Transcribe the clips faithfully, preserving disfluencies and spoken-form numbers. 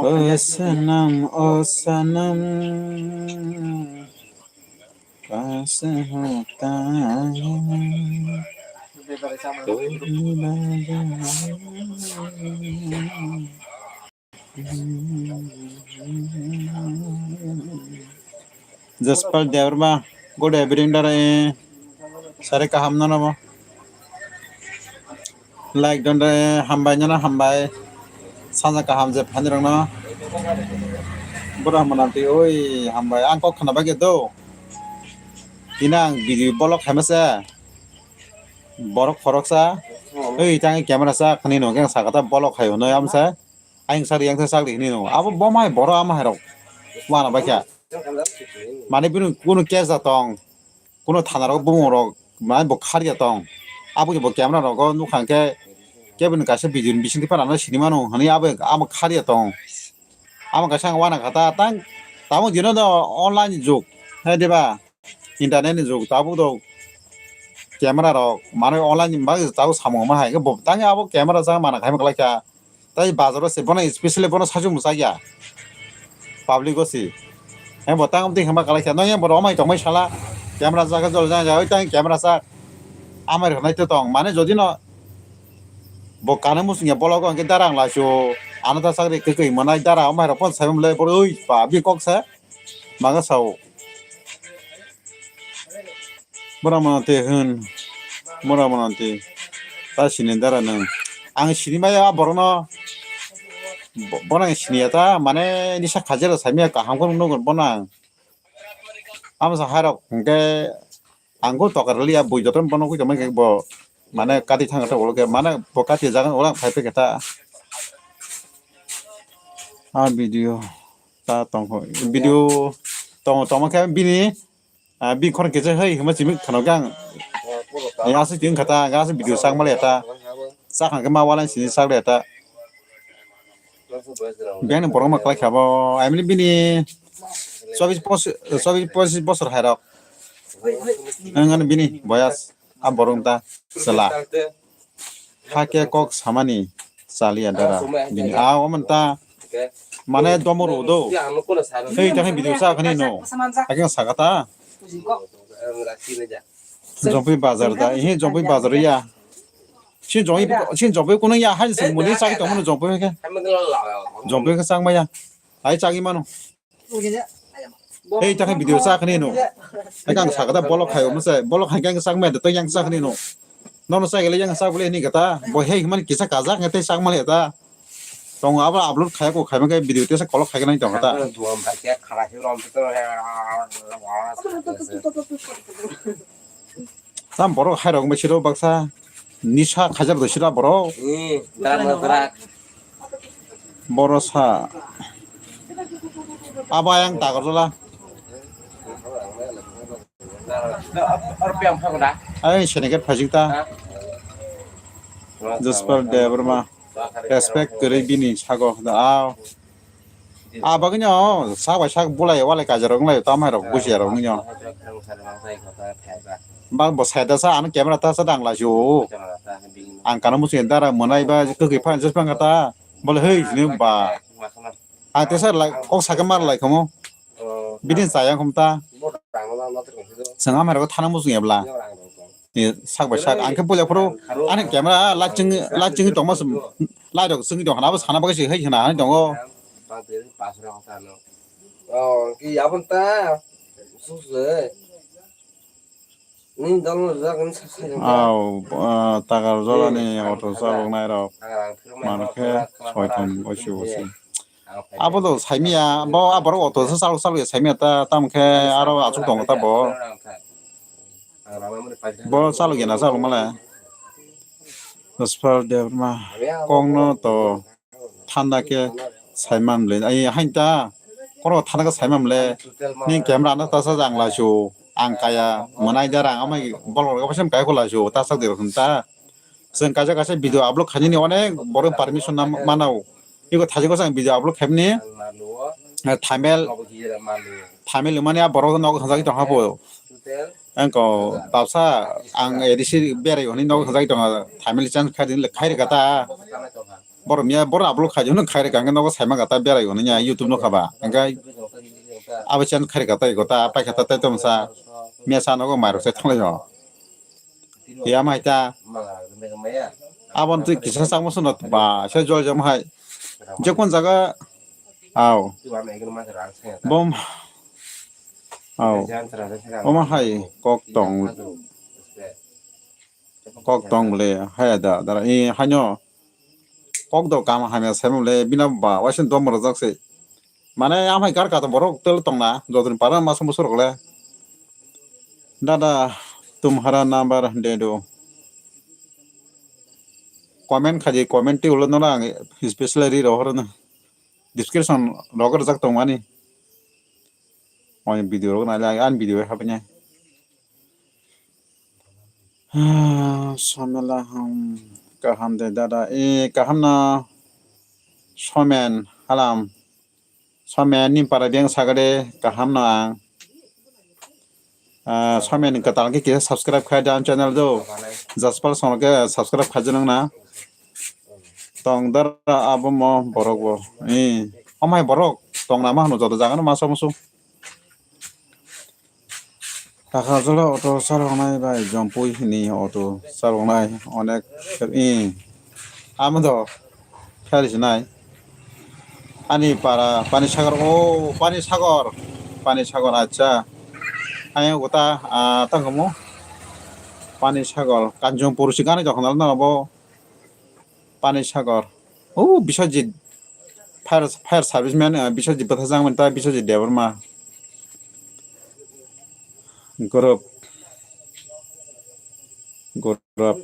O sanam, o sanam, kaise ho tai? Jaspal Debbarma, good evening dara, sari kaham nono bo. Like don dara, hambai nono hambai. Sanja kaham je phani rok no. Bura mananti oi hambai, ang kok khna bagwi do. Ina ang video bolok khaima se. Borok khoroksa, oi tang camera sa khani no khe sakata bolok khayo no amsa. Ayang sari yang sari hini no. Abo bomai boro ama hai rok. Wana bakya. Mane bini kunu case da tong. Kunu thana rok bumung rok mane bo khariya tong. Abo bo camera rok nukhang khe kebini kaisa video ni bising tipa rano sinimano hani abo abo khariya tong. Abo kaisa wana kata tang. Tamo dino do online jug. Hai diba? Internet ni jug tabuk do camera rok mane online ni bagwi tabuk samung ma hai khe bo tang abo camera sa mana khai ma khlai kha. Tai bazar o se bono specially bono sajung mwchak ya. Public o se. He bo tang amtwi hwnba kalai kha. Nang yang bo romai tongmai sala. Camera jaga jol jang jang oi tang camera sa. Amai rwnai to tong. Mane jodi no bo kana musung ya bolok o hwnkhe darang lai su. Ano ta sagri kwkwi manai dara amai rok pon sai mole bor oi pa bi kok sa. Maga sao. Bora mano te hun. Bora mano te. Ta sini dara nang. Ang sini maya borokno. Bo-, bono ang sini ya ta mane nisa khajero saimya kaham ko nukgo bono ang. Amo sa hairok hwnkhe ang ko tokar liya bui joto bono koi tongmani bo mane kati thang ta ulo ke mane bo kati jaga ulo phai pe keta. A video. Ta tongkho video tong tongma khe bini, ah, bini khorang kisa hai hima chimi khano gang. Yang aswk tin khata gang aswk video sak mali ta. Sak hangke ma wala sini sak le ta. Bini borok ma klai khabo. Ai mili bini chobis pos-, chobis pochis bosor hai rok. Ang ano bini boyas. A borok ta chwla. Hakhe kok samani chaliya dara. Bini a omo ta mane domo ro do. Hei ta video sa khani no. Hakhe saka ta. Jompui bazar da. He jompui bazar ya. Sin jompui, sin jompui kuno ya hai se muni sa tongmo jompui khe. Jompui khe changma ya. Hai chagi mano. Hei, ta khe video sa khani no. Hai kang sa kata bolok khayo masa, bolok hai kang sak me to yang sa khani no. Nono sa gele yang sa bole ni kata, bo hei man kisa kajak ngai tei sak mali ta. Tong abo upload khayo ko khai man video te sa kolok khai nai tong kata. Tam borok hai rok mechiro baksa nisa khajar do sira borok. Borok sa. Abo ayang tagar jola. Ayang seniket phajik ta. Jasper Debbarma. Respect kwrwi bini sago da aw. A bagwino sak bai sak bulai walai kaijarok wnglaio, tamhairok bujiarok wngyo. Bang bo side sa ano camera ta sa dang lai sio. Ang kano musi dara mwnai ba kwkwi phan jes bang ta. Bole hei ni ba. Ang tesa lai kok sakhe mar lai khomo. Bini chaya khum ta. Sengam hai rok thana muchung ebla. Ni sak bai sak ang khe puila phuru ani camera light chwng light chwngwi tongma se light rok chwngwi tong khana abo sana bagwi se hai hwnna hani tongo. Aw, ah, takar jolani auto chalok nai rok mankhe soitan osi osi. Abo do saimiya, bo a borok auto se chalok chalok ya saimiya ta, tamo khe aro achuk tongo ta bo. Bo chalok ya na chalok male. Jaspal Debbarma kokno to thanda khe saimam le. Ai hain ta. Koro thanda khe saimam le. Ni camera no ta sa jang la chu. Ang kaya manai da rang amai bolok rok sem kai ko la chu. Ta sak de rok ta. Chwng kaisa kaisa video upload khainani onek borok permission na manao. Iko thaijak o chwng video upload khaimani, eh, thumbnail, thumbnail wngmani a borok nogo thangjakgwi tongkha bo. Engko babsa ang A D C berai hwnwi nogo thangjakgwi tongkha, thumbnail change khai di, khai rwkha ta. Borok miya borok upload khai di hwnwi khai rwkha, hwnkhe nogo saimangkha ta berai hwnwi ya YouTube nukha ba. Hwnkhe abo change khai rwkha ta, iko ta paikha ta tei tongsa. Miya sa nogo mairok se thanglaio. Tiyam hai ta. Abon twi kisa chakma swnno ba se jol jam hai. Jekon jaga. Aw. Bom. Aw. Omo hai kok tong. Kok tong bole hai da dara i haino. Kok do kam hamya sai bole bina ba waisen dom rojak se. Mane amhai kar kato borok tel tongna jotoni para masa musurok le. Dada, tumhara number de do. Comment khaji, comment ti ulo nora ang special ri rohor na. Description rohor jak tongmani. Oni video rok na le an video habanya. Somela, hmm, kaham de dada. Eh, kaham na. Somen, halam. Somen ni para beng sagade, kaham na ang. Ah, Somen ni katal ke kisa subscribe khai dan channel do. Jaspal song ke subscribe khai janang na. Tong dar abo mo borok bo. Eh, omai borok tong nama hano joto jaga no masa musu. Takha jora auto chaloknai bai jompui hini auto chaloknai onek i amo do khe sinai ani para Pani Sagar o Pani Sagar Pani Sagar acha ayang kota tangkamo Pani Sagar Kanchonpur si gana jokhonal no bo Pani Sagar. O Biswajit. Fire, fire service man, ah, Biswajit bwthajak man ta Biswajit Debbarma. Gorop. Gorop.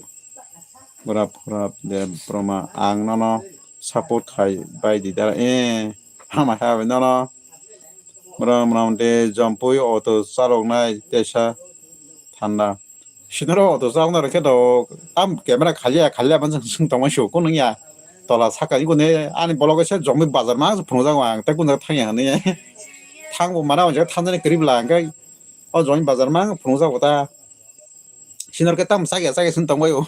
Gorop, Gorop Debbarma. Ang nono support khai bai di dara. Eh, hama ha nono. Bro, mona mode jompui auto chaloknai teisa thanda. Sinoro auto chaloknai rokhe do tam camera khalia khalia ban swng tongma sio kunung ya. Tola saka ni kune ani bolok se jompui bazar ma phunukjak ang tei kunjak thangya hwnwi. Thangbo mana hwnjak thangjani kwrwi bwla hwnkhe o jompui bazar ma phunukjak bo ta. Sinor khe tam chakya chakya swng tongbaio.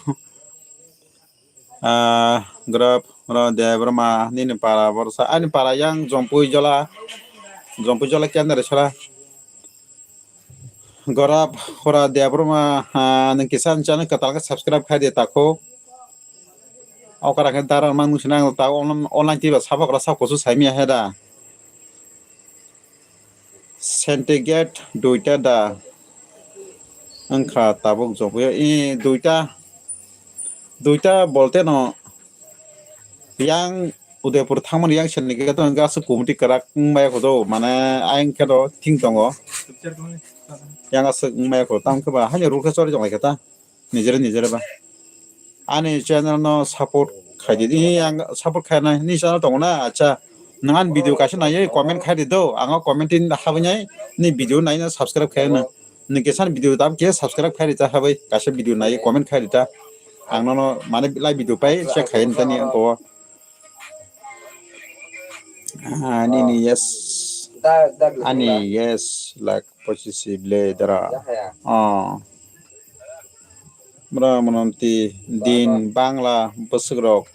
Ah, Grab, oro Debbarma, nini para borsa, ani para yang Jompui Jola, Jompui Jola Kendra sara. Grab, ora Debbarma, ah, nung kisa ani channel katal khe subscribe khai de tako. Okara khe dara mang nung sinang ta on-, online tiba sabak ra sab kusu saimi ya heda. Centigrade duita da wngkha tabuk Jompui o. I duita, duita bolte no yang Udaipur thangmani yang Centigrade wngkha aswk committee kwrak wngmaya kho do, mane ayang khe do thing tongo. Yang aswk wngmaya kho, tamo khe ba haino rule khe chori tonglaikha ta. Nijere nijere ba. Ani channel no support khai di. Ni ang support khainai ni channel tongo na. Acha. Nang ani video kaisa nai comment khai di do. Ang o comment in habinai ni video nai na subscribe khai na. Ni kesan video tam ke subscribe khai di ta habai. Kaisa video nai comment khai di ta. Ang nono mane live video pai check khai ni tani ang ko. Ani ni yes. Ani yes lak pochisi ble dara. Oh. Mura mononti din Bangla bwswk rok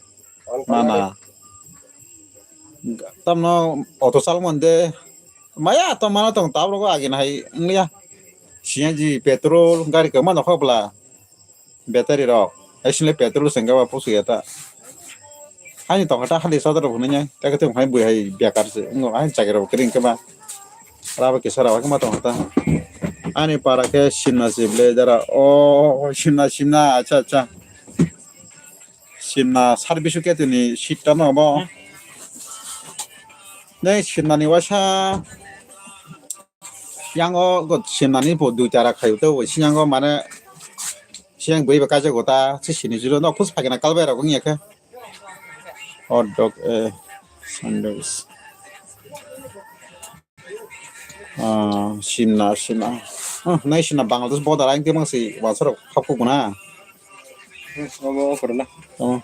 mana. Tamno auto chalmon de maya to mana tong tab rogo agin hai wngya. C N G petrol gari kwma nokha bwla. Battery rok. Hai sile petrol sengga ba pusu ya ta. Ani tong kha ta hali sodor rok hwnwi nai. Ta khe tong hai bui hai bekar se. Ngo hai chakri rok kring khe ba. Rabo kisa rok khe ma tong kha ta. Ani para khe simna se ble dara. O simna simna acha acha. Simna service khe tini seat ta no bo. Nei simnani waisa yango go simnani bo dui tara khayu to siyang go mane siyang bui ba kaje gota si sini juro no khus phagena kalbai rok wngya khe. Hot dog, eh, sandwich. Ah, simna, simna. Ah, nai simna Bangladesh border ang temang si wansarok khapuk na. Obo okorna. Oh.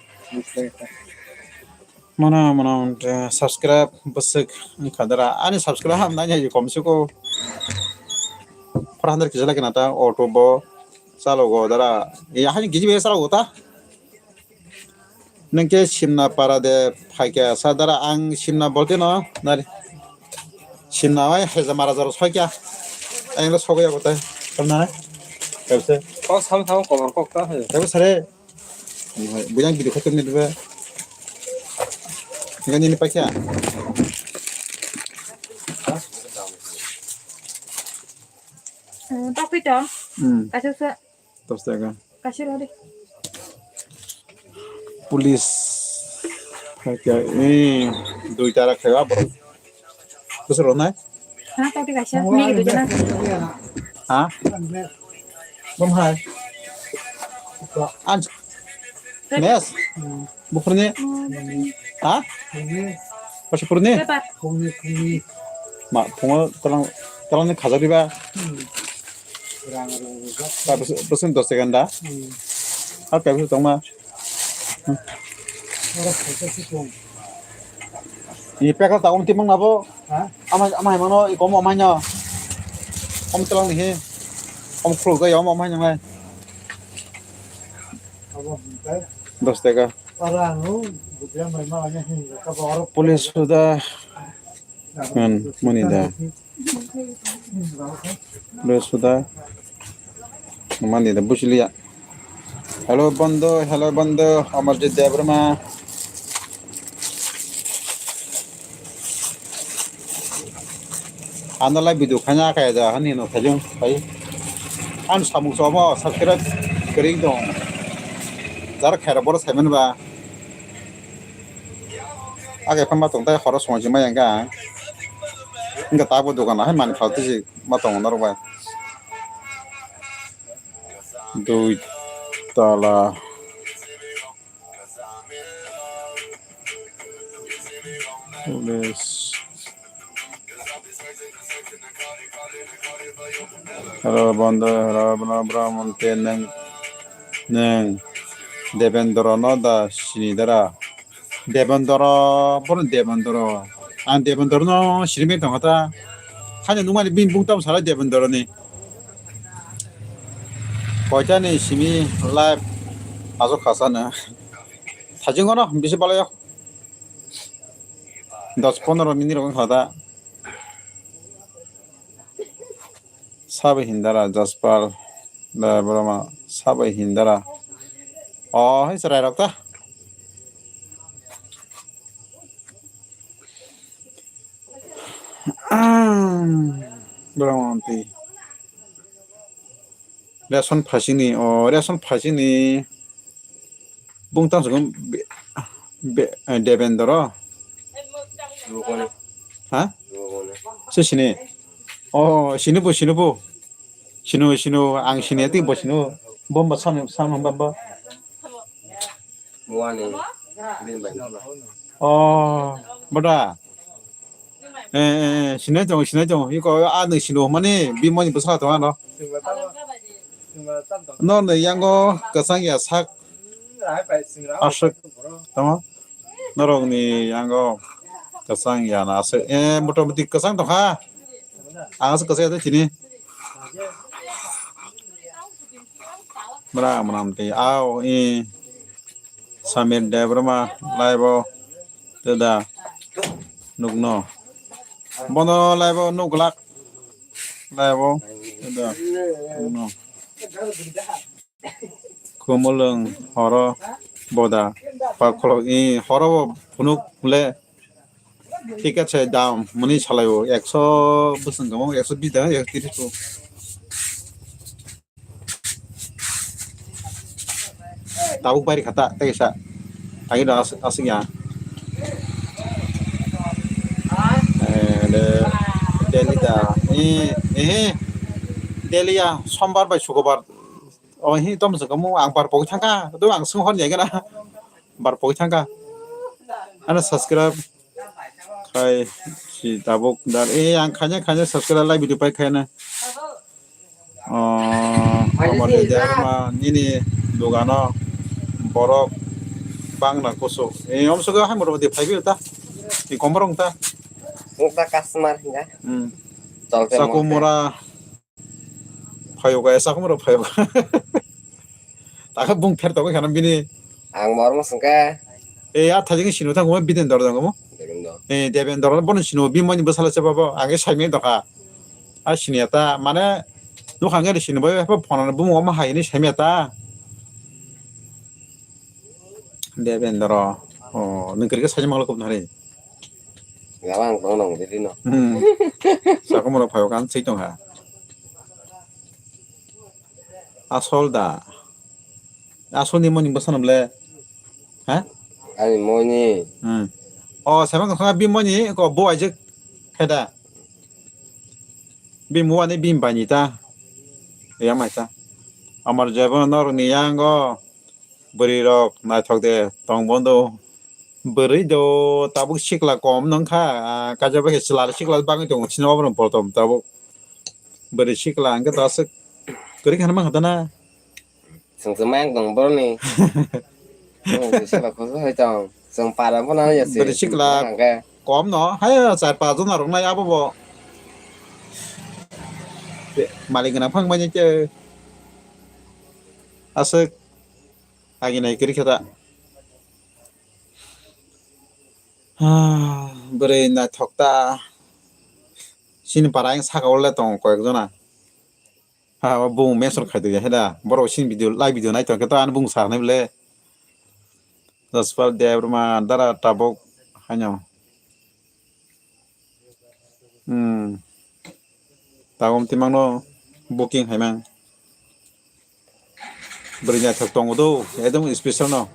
Mana, mana, eh, subscribe bwswk wngkha dara. Ani subscribe ham nai nai kom suko. Four hundred kisa lagi nata auto bo chalo go dara. Ya hani giji be chalo go ta. Nengke simna para de phaikya sa dara ang simna bolte no nari. Simna wai heza mara jaro soikya. Ang lo sogo ya botai. Kamna. Kabse. Kok sam sam kobor kok ta hai. Kabse re. Bujang video khatung ni dua. Ngani ni paikya. Hmm, tapi dong. Hmm. Kasih se. Dos taka. Kasih lo deh. Police. Hai kya? Eh, dui tara kaya apa? Terus lo nai? Hah, tapi kasih. Ini gitu je na. Hah? Bom hai. Anj. Mes. Buphurni? Ha? Pasi phurni? Pepa. Phungni, phungni. Ma, phungo talang, talangni khajak diba? Hmm. Rang, rang, rang. Pasi, pasi dos second da? Hmm. Ar pepsi tongma? Hmm. Oro pepsi tong. Ini pekal tak umti mang nabo? Ha? Ama, ama emang no, ikom ama nya. Om talang ni he. Om khuluk da ya, om ama nya ngai. Abo, hmm, kai? Dos taka. Police suda kan mani da. Police suda mani da bujiliya. Hello bondo, hello bondo, Amarjit Debbarma. Ano lai video khanya kaya ja hani no thajung pai. An samung somo subscribe kering dong. Jar khaira boro saiman ba. Age phan ma tong tai horo song jima yang ga. Inga tabo dogan hai man khal tiji ma tong nor bai. Dui tala. Police. Hello, bondo, hello, bondo, bro, monte neng, neng, Debendra no da sini dara. Debendra, bono Debendra. Ang Debendra no sini tong kha ta. Hani nungmani bini bung tam sala Debendra ni. Koitani simi live aswk khasano. Thajingono bisi balayo. Dos pondro minute rok wngkha da. Sabai hindara Jaspal da boroma sabai hindara. Oh, hai serai rok ta. Borong twi. Reson phasini, o reson phasini. Bung tang sugum be, be, eh, Debendra. Ha? Se sini. O sini bu, sini bu. Sinu, sinu, ang sini ati bo sinu. Bomba sam, sam bomba. Muani, bini bai. Oh, bada. Eh, eh, eh, sinai tongo, sinai tongo. Iko a nung sinu mani bimoni bwsala tongo ano. No ni yango kwchang ya sak aswk tongo. Norok ni yango kwchang ya na aswk. Eh, motamoti kwchang tongkha. Ang aswk kwchang ya tei chini. Mra mra mti. Ao, i. Samir Debbarma live o teda nukno. Bono live o nuk glak. Live o teda nukno. Kumulung horo boda. Pakholo i horo bo phunuk le. Ticket se dam mani salai o ekso bwswng tong o, ekso bis da, ekso tris o. Tabuk bari khata tei sa. Agi da aswk ya. Eh, eh, daily ya, sombar bai sukobar. Oh, hi tom se kamu ang bar pok thangka. Tu ang sung hon ya gana. Bar pok thangka. Ana subscribe khai si tabuk dar. Eh, ang khanya khanya subscribe like video pai khai na. Oh, amar derma nini dogano borok bangna kusu. Eh, om suga hai moro di phai bi ta. Ni komorong ta. Nokta customer hinga. Hmm. Tolke Saku mora. Phayoga, esa khumro phayoga. Taka bung pher togoi khana bini. Ang mormo sengke. E, a thajing sino thang mo Bidendor dong mo. Debendor. E, Debendor bono sino bimoni bwsala se babo. Age saimi doka. A siniya ta mane nukhang ge sino bai phone bung omo hai ni saimi ta. Debendor. O, nung kiri ke saimi manglo kop nari. Gabang tong nong diri no. Hmm. Saku moro phayoga an sei tong ha. Asol da. Asol ni moni bwsano ble. Ha? Ani moni. Hmm. O, sama ko bi moni ko bo aje kheda. Bi muani bi bani ta. Ya mai ta. Amar jebo nor ni yango. Bwrwi rok naithok de tong bondo. Bwrwi do tabuk sikla kom nong kha. Ah, kaisa bai khe chwla sikla bangwi tongo sini oborok poltom tabuk. Bwrwi sikla hwnkhe to aswk kwrwi khana mankha dana. Chwng chwng mayang tong boroni. Chwng chwng sikla khosok hai tong. Chwng para phano ya se. Bwrwi sikla kom no hai char pas jon rok nai abo bo. Malik gwnang phang manya khe aswk. Agi nai kwrwi khe ta. Ah, bwrwi naithok ta. Sini para ang saka o le tongo koyek jona. Ha, o bung mention khai tongya he da. Borok sini video, live video nai tongkhe to ani bung sa nai bole. Jaspal Debbarma dara tabok haino. Hmm. Tabok timang no booking haimang. Bwrwi naithok tongo do, ekdom special no.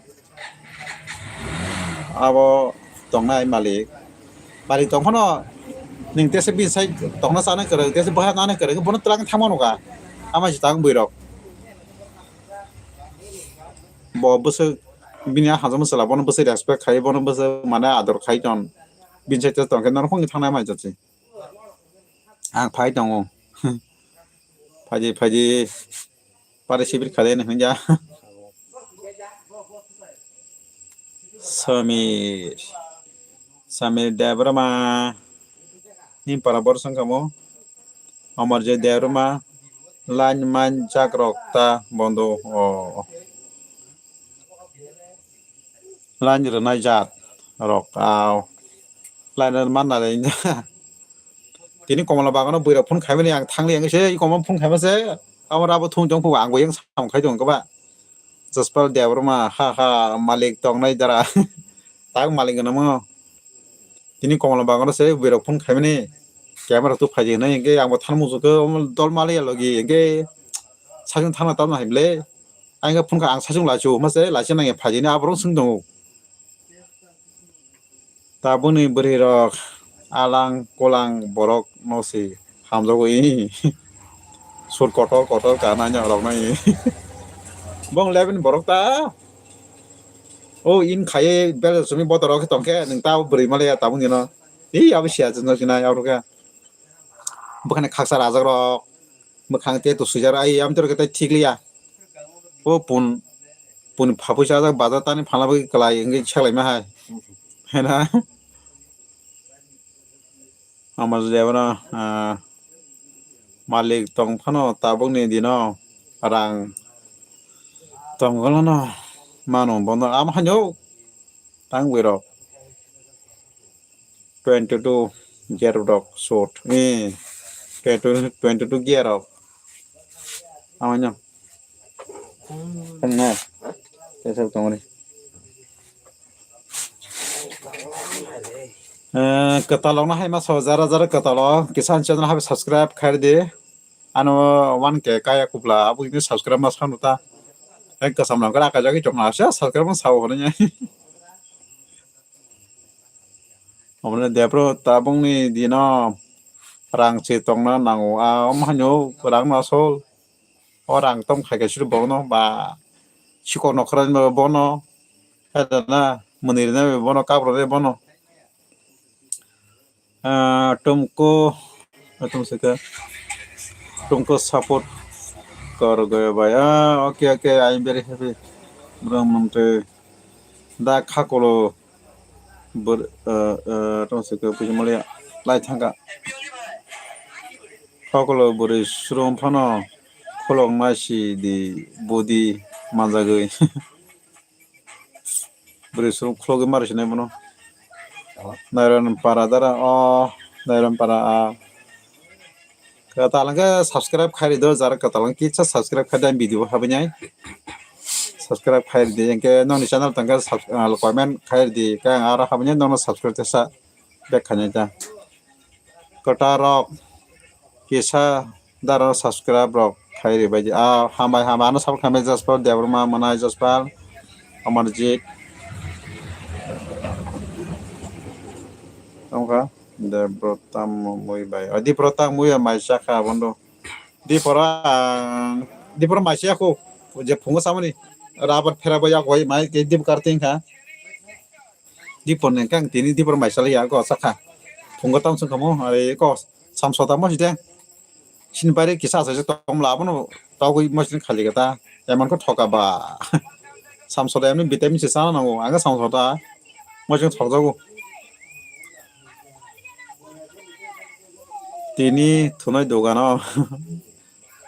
Abo tongnai malik. Malik tong phano nwng tesa bini sai tongna chana kwrwi, tesa bwkha nana kwrwi, bono twlang thangma nukha. Ama si tang bwrwi rok. Bo bwswk bini a hamjakma chwla bono bwswk respect khai, bono bwswk mane ador khai ton. Bini sai tesa tongkhe norok phungni thangnai mai jotsi. Ang phai tongo. Phaidi phaidi pare sibir khade hinja. Samir. Samir Debbarma. Ni para bor sangkamo. Amar je Debbarma. Line man jak rok ta bondo. Oh. Line rwnai jat rok au. Line rwna man nai. Tini Komla bagano bwrwi rok phone khaimani ang thangli ang se Komla phone khaima se. Amo rabo thung tong phugo ang bo yang sam khai tong kaba. Jaspal Debbarma ha ha malik tongnai dara. Tak malik gwnangmo. Tini Komla bagano se bwrwi rok phone khaimani. Camera tu phaidi hinai hwnkhe ang bo thanmung jukhe dol maliya logi hwnkhe sakjang thangna tamna hai ble. Ang khe phone kha ang sachung lachu, mase lachi nang phaidi ni aborok swng tongo. Tabukni bwrwi rok alang kulang borok no si hamjago i. Sur kotor kotor kana nya rok nai. Bong lebin borok ta. O in khaye bel sumi botor rok tongkhe nang ta bwrwi male ya tabuk ni no. I abo siya jino sinai abo khe. Bwkhani khaksa rajak rok. Mwkhang te to swijak ai am tero kete thik liya. O pun pun phapuisa jak bazar tani phalna bagwi kwlai wngwi seklaima hai. Hena. Ama jebra, ah, malik tong phano tabukni dino rang tong phano mano bono am hanyo tang wirok. Twenty two gear rok short. Eh, twenty two gear rok. Amanya. Tengah. Saya tongri. Eh, kwtalokno hai ma so jara jara kwtalo kisan channel hai subscribe khaidi. Ano one K kaya kupla abo ini subscribe ma sanu ta. Ek kasam lang kara kajagi chokna asa subscribe ma sao hore nya. Omo debro tabungni dino rang se tongna nango. A, omo haino rang no asol. O rang tong khai kaisa bono ba sikok nokra ni bono. Hada na mwnwi rina bono kabro de bono. Ah, tumko, ah, tum saka. Tumko support kar gaya bhai. Ah, okay, okay, I am very happy. Bro, mante da khakolo bor, ah, ah, tum saka puji mali lai thangka. Khakolo bori srum phano kholok nai si di bodi manjagwi. Bwrwi sum khulogwi mari sinai bono. Nairon para dara o, Nairon para a. Kwtal hwnkhe subscribe khairi do, jara kwtal hwnkhe kisa subscribe khaidi ang video habinai. Subscribe khairi di, hwnkhe nokni channel tongkhe sub-, ah, comment khairi di, khe ang aro habinai nokno subscribe tesa back khainai ta. Kwtal rok kisa daro subscribe rok khai ribai di. Ah, hambai hambai ano support khaimai Jaspal Debbarma, Manai Jaspal, Amarjit. Tongkha Debrota mui bai. Ah, Diprota mui bai mai chakha bondo. Dipora, ah, Dipora mai chakha. Je phungo samani rabar phera bai yak bai mai ke Dip karting kha. Dipor ni kang tini Dipor mai sali ya ko sakha. Phungo tam sung kamo, are ko samsota mo side. Sini bare kisa asa je tom la bono togwi mo sini khali kata. Eman ko thoka ba. Samsota emni vitamin se sana nango. Anga samsota mo sini thok jago. Tini thunai dogano.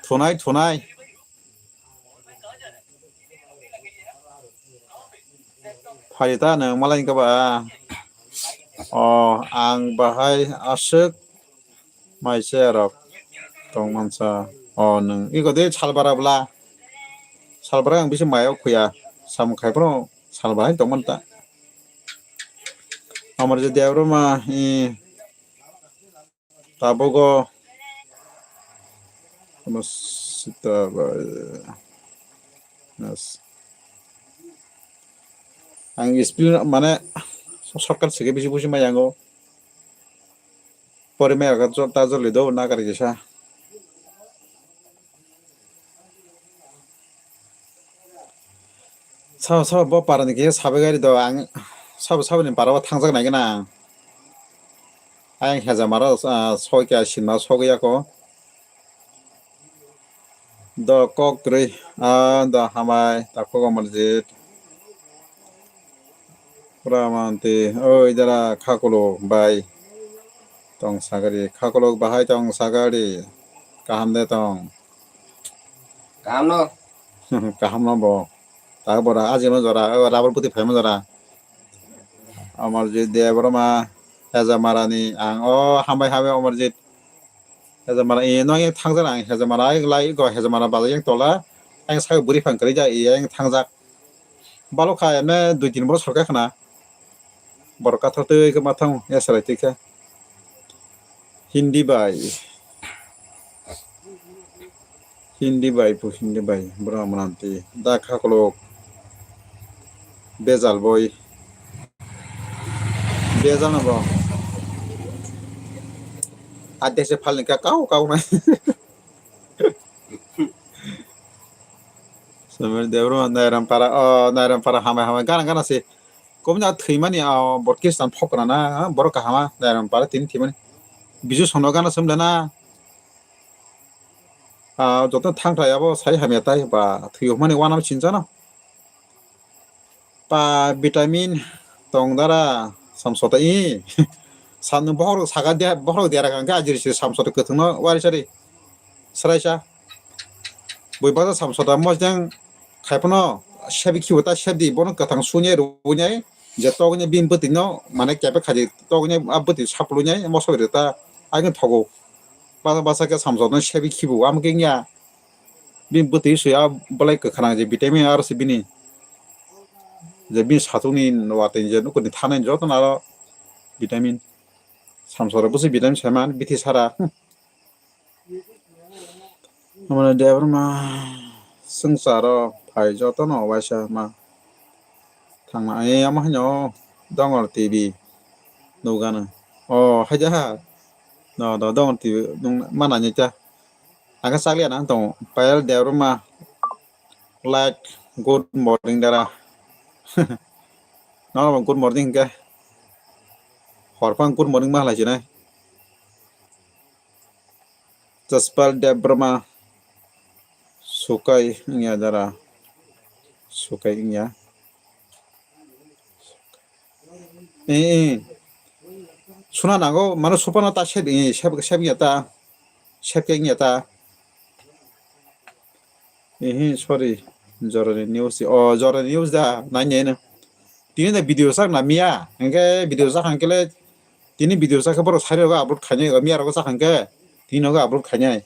Thunai, thunai. Phaita nwng malai wngkha ba? O, ang bahai aswk mai se rok tong mansa. O, nwng iko de salbara bla. Salbara ang bisi mayo khuya. Samung khai phano salbara hai tong manta. Amar je Debbarma, i, Tabogo. Ano sita bai. Yes. Ang spell mane shortcut sige bisi buji mai yango. Pori mai aga ta joli do na kari kisa. Sabo, sabo, bo para ni khe sabai gari do, ang sabo, sabo ni para o thangjak nai gana. Ayang hejamara, ah, soi kya sinma sogwi ako. Do kok rwi, ah, do hamai, takhuk Amarjit. Pura manti, oi dara khakulo bai. Tong sagari, khakulo bahai tong sagari. Kaham de tong. Kaham no? Kaham no bo. Ta bora aji mo jora, o rabar puti phai mo jora. Amarjit Debbarma, Hejamarani, ang o hambai hambai Amarjit. Hejamara, e, no, e, thangjak ang, Hejamara, ai, lai, go, Hejamara, bazai, yang tola, ang, sai, buri phang, kari, ja, e, yang, thangjak. Balo kha, ene, dui tin borok sorkha khna. Borok kathar twi, khe, mathang, ya, sarai, twi, khe. Hindi bai. Hindi bai, po, hindi bai, bro, mananti, da, khakolok. Bejal boi. Bejal no bo. Adya se phalni ka kau kau na. Samir Debbarma Nairam para, oh, Nairam para hamai hamai gana gana se. Komna thwimani, oh, bot Kristan phokra na, borok kahama Nairam para tini thwimani. Biju sono gana somle na. Ah, joto thangthai abo sai hamya tai ba thwi hokmani wanam sinjano. Pa vitamin tong dara samsota i. Samno bohrok saga de, bohrok dera kangkhe ajiri se samsota kwthwngno wari sari. Sraisa. Bui basa samsota mojang khaiphano sebi khibo ta sebdi bono kwthang sunye rubunye je togni bini bwtwino mane kepek khaidi togni a bwtwi sapulunye mosok rita agin thogo. Basa basa khe samsokno sebi khibu, amo khe wngya bini bwtwi sui a belai kwkhwrang je vitamin aro se bini je bini satung ni watwi je nukur ni thanai joto no aro vitamin samsok rok bwswi vitamin sai man bithi sara. Amo ni Debbarma swngcharo phai joto no waisa ma thangna ai amo haino Dongor T V nugano. O haida ha. No, no, dong ti nung mana ni ta. Ang sakliya nang tong. Payal Debbarma, like, good morning dara. No, good morning ke. Horpang good morning ma halai sinai. Jaspal Debbarma, Sukai wngya dara. Sukai wngya. Eh, eh. Suna nango, mano supano ta sep, eh, sep, sep wngya ta. Sep ke wngya ta. Eh, sorry. Jorani news. Oh, Jorani news da. Nai, nai, nai. Tini da video sak na miya. Hingke video sak hangkele tini video sak ke borok sari rogo upload khainai, miya rogo sak hangke tini rogo upload khainai.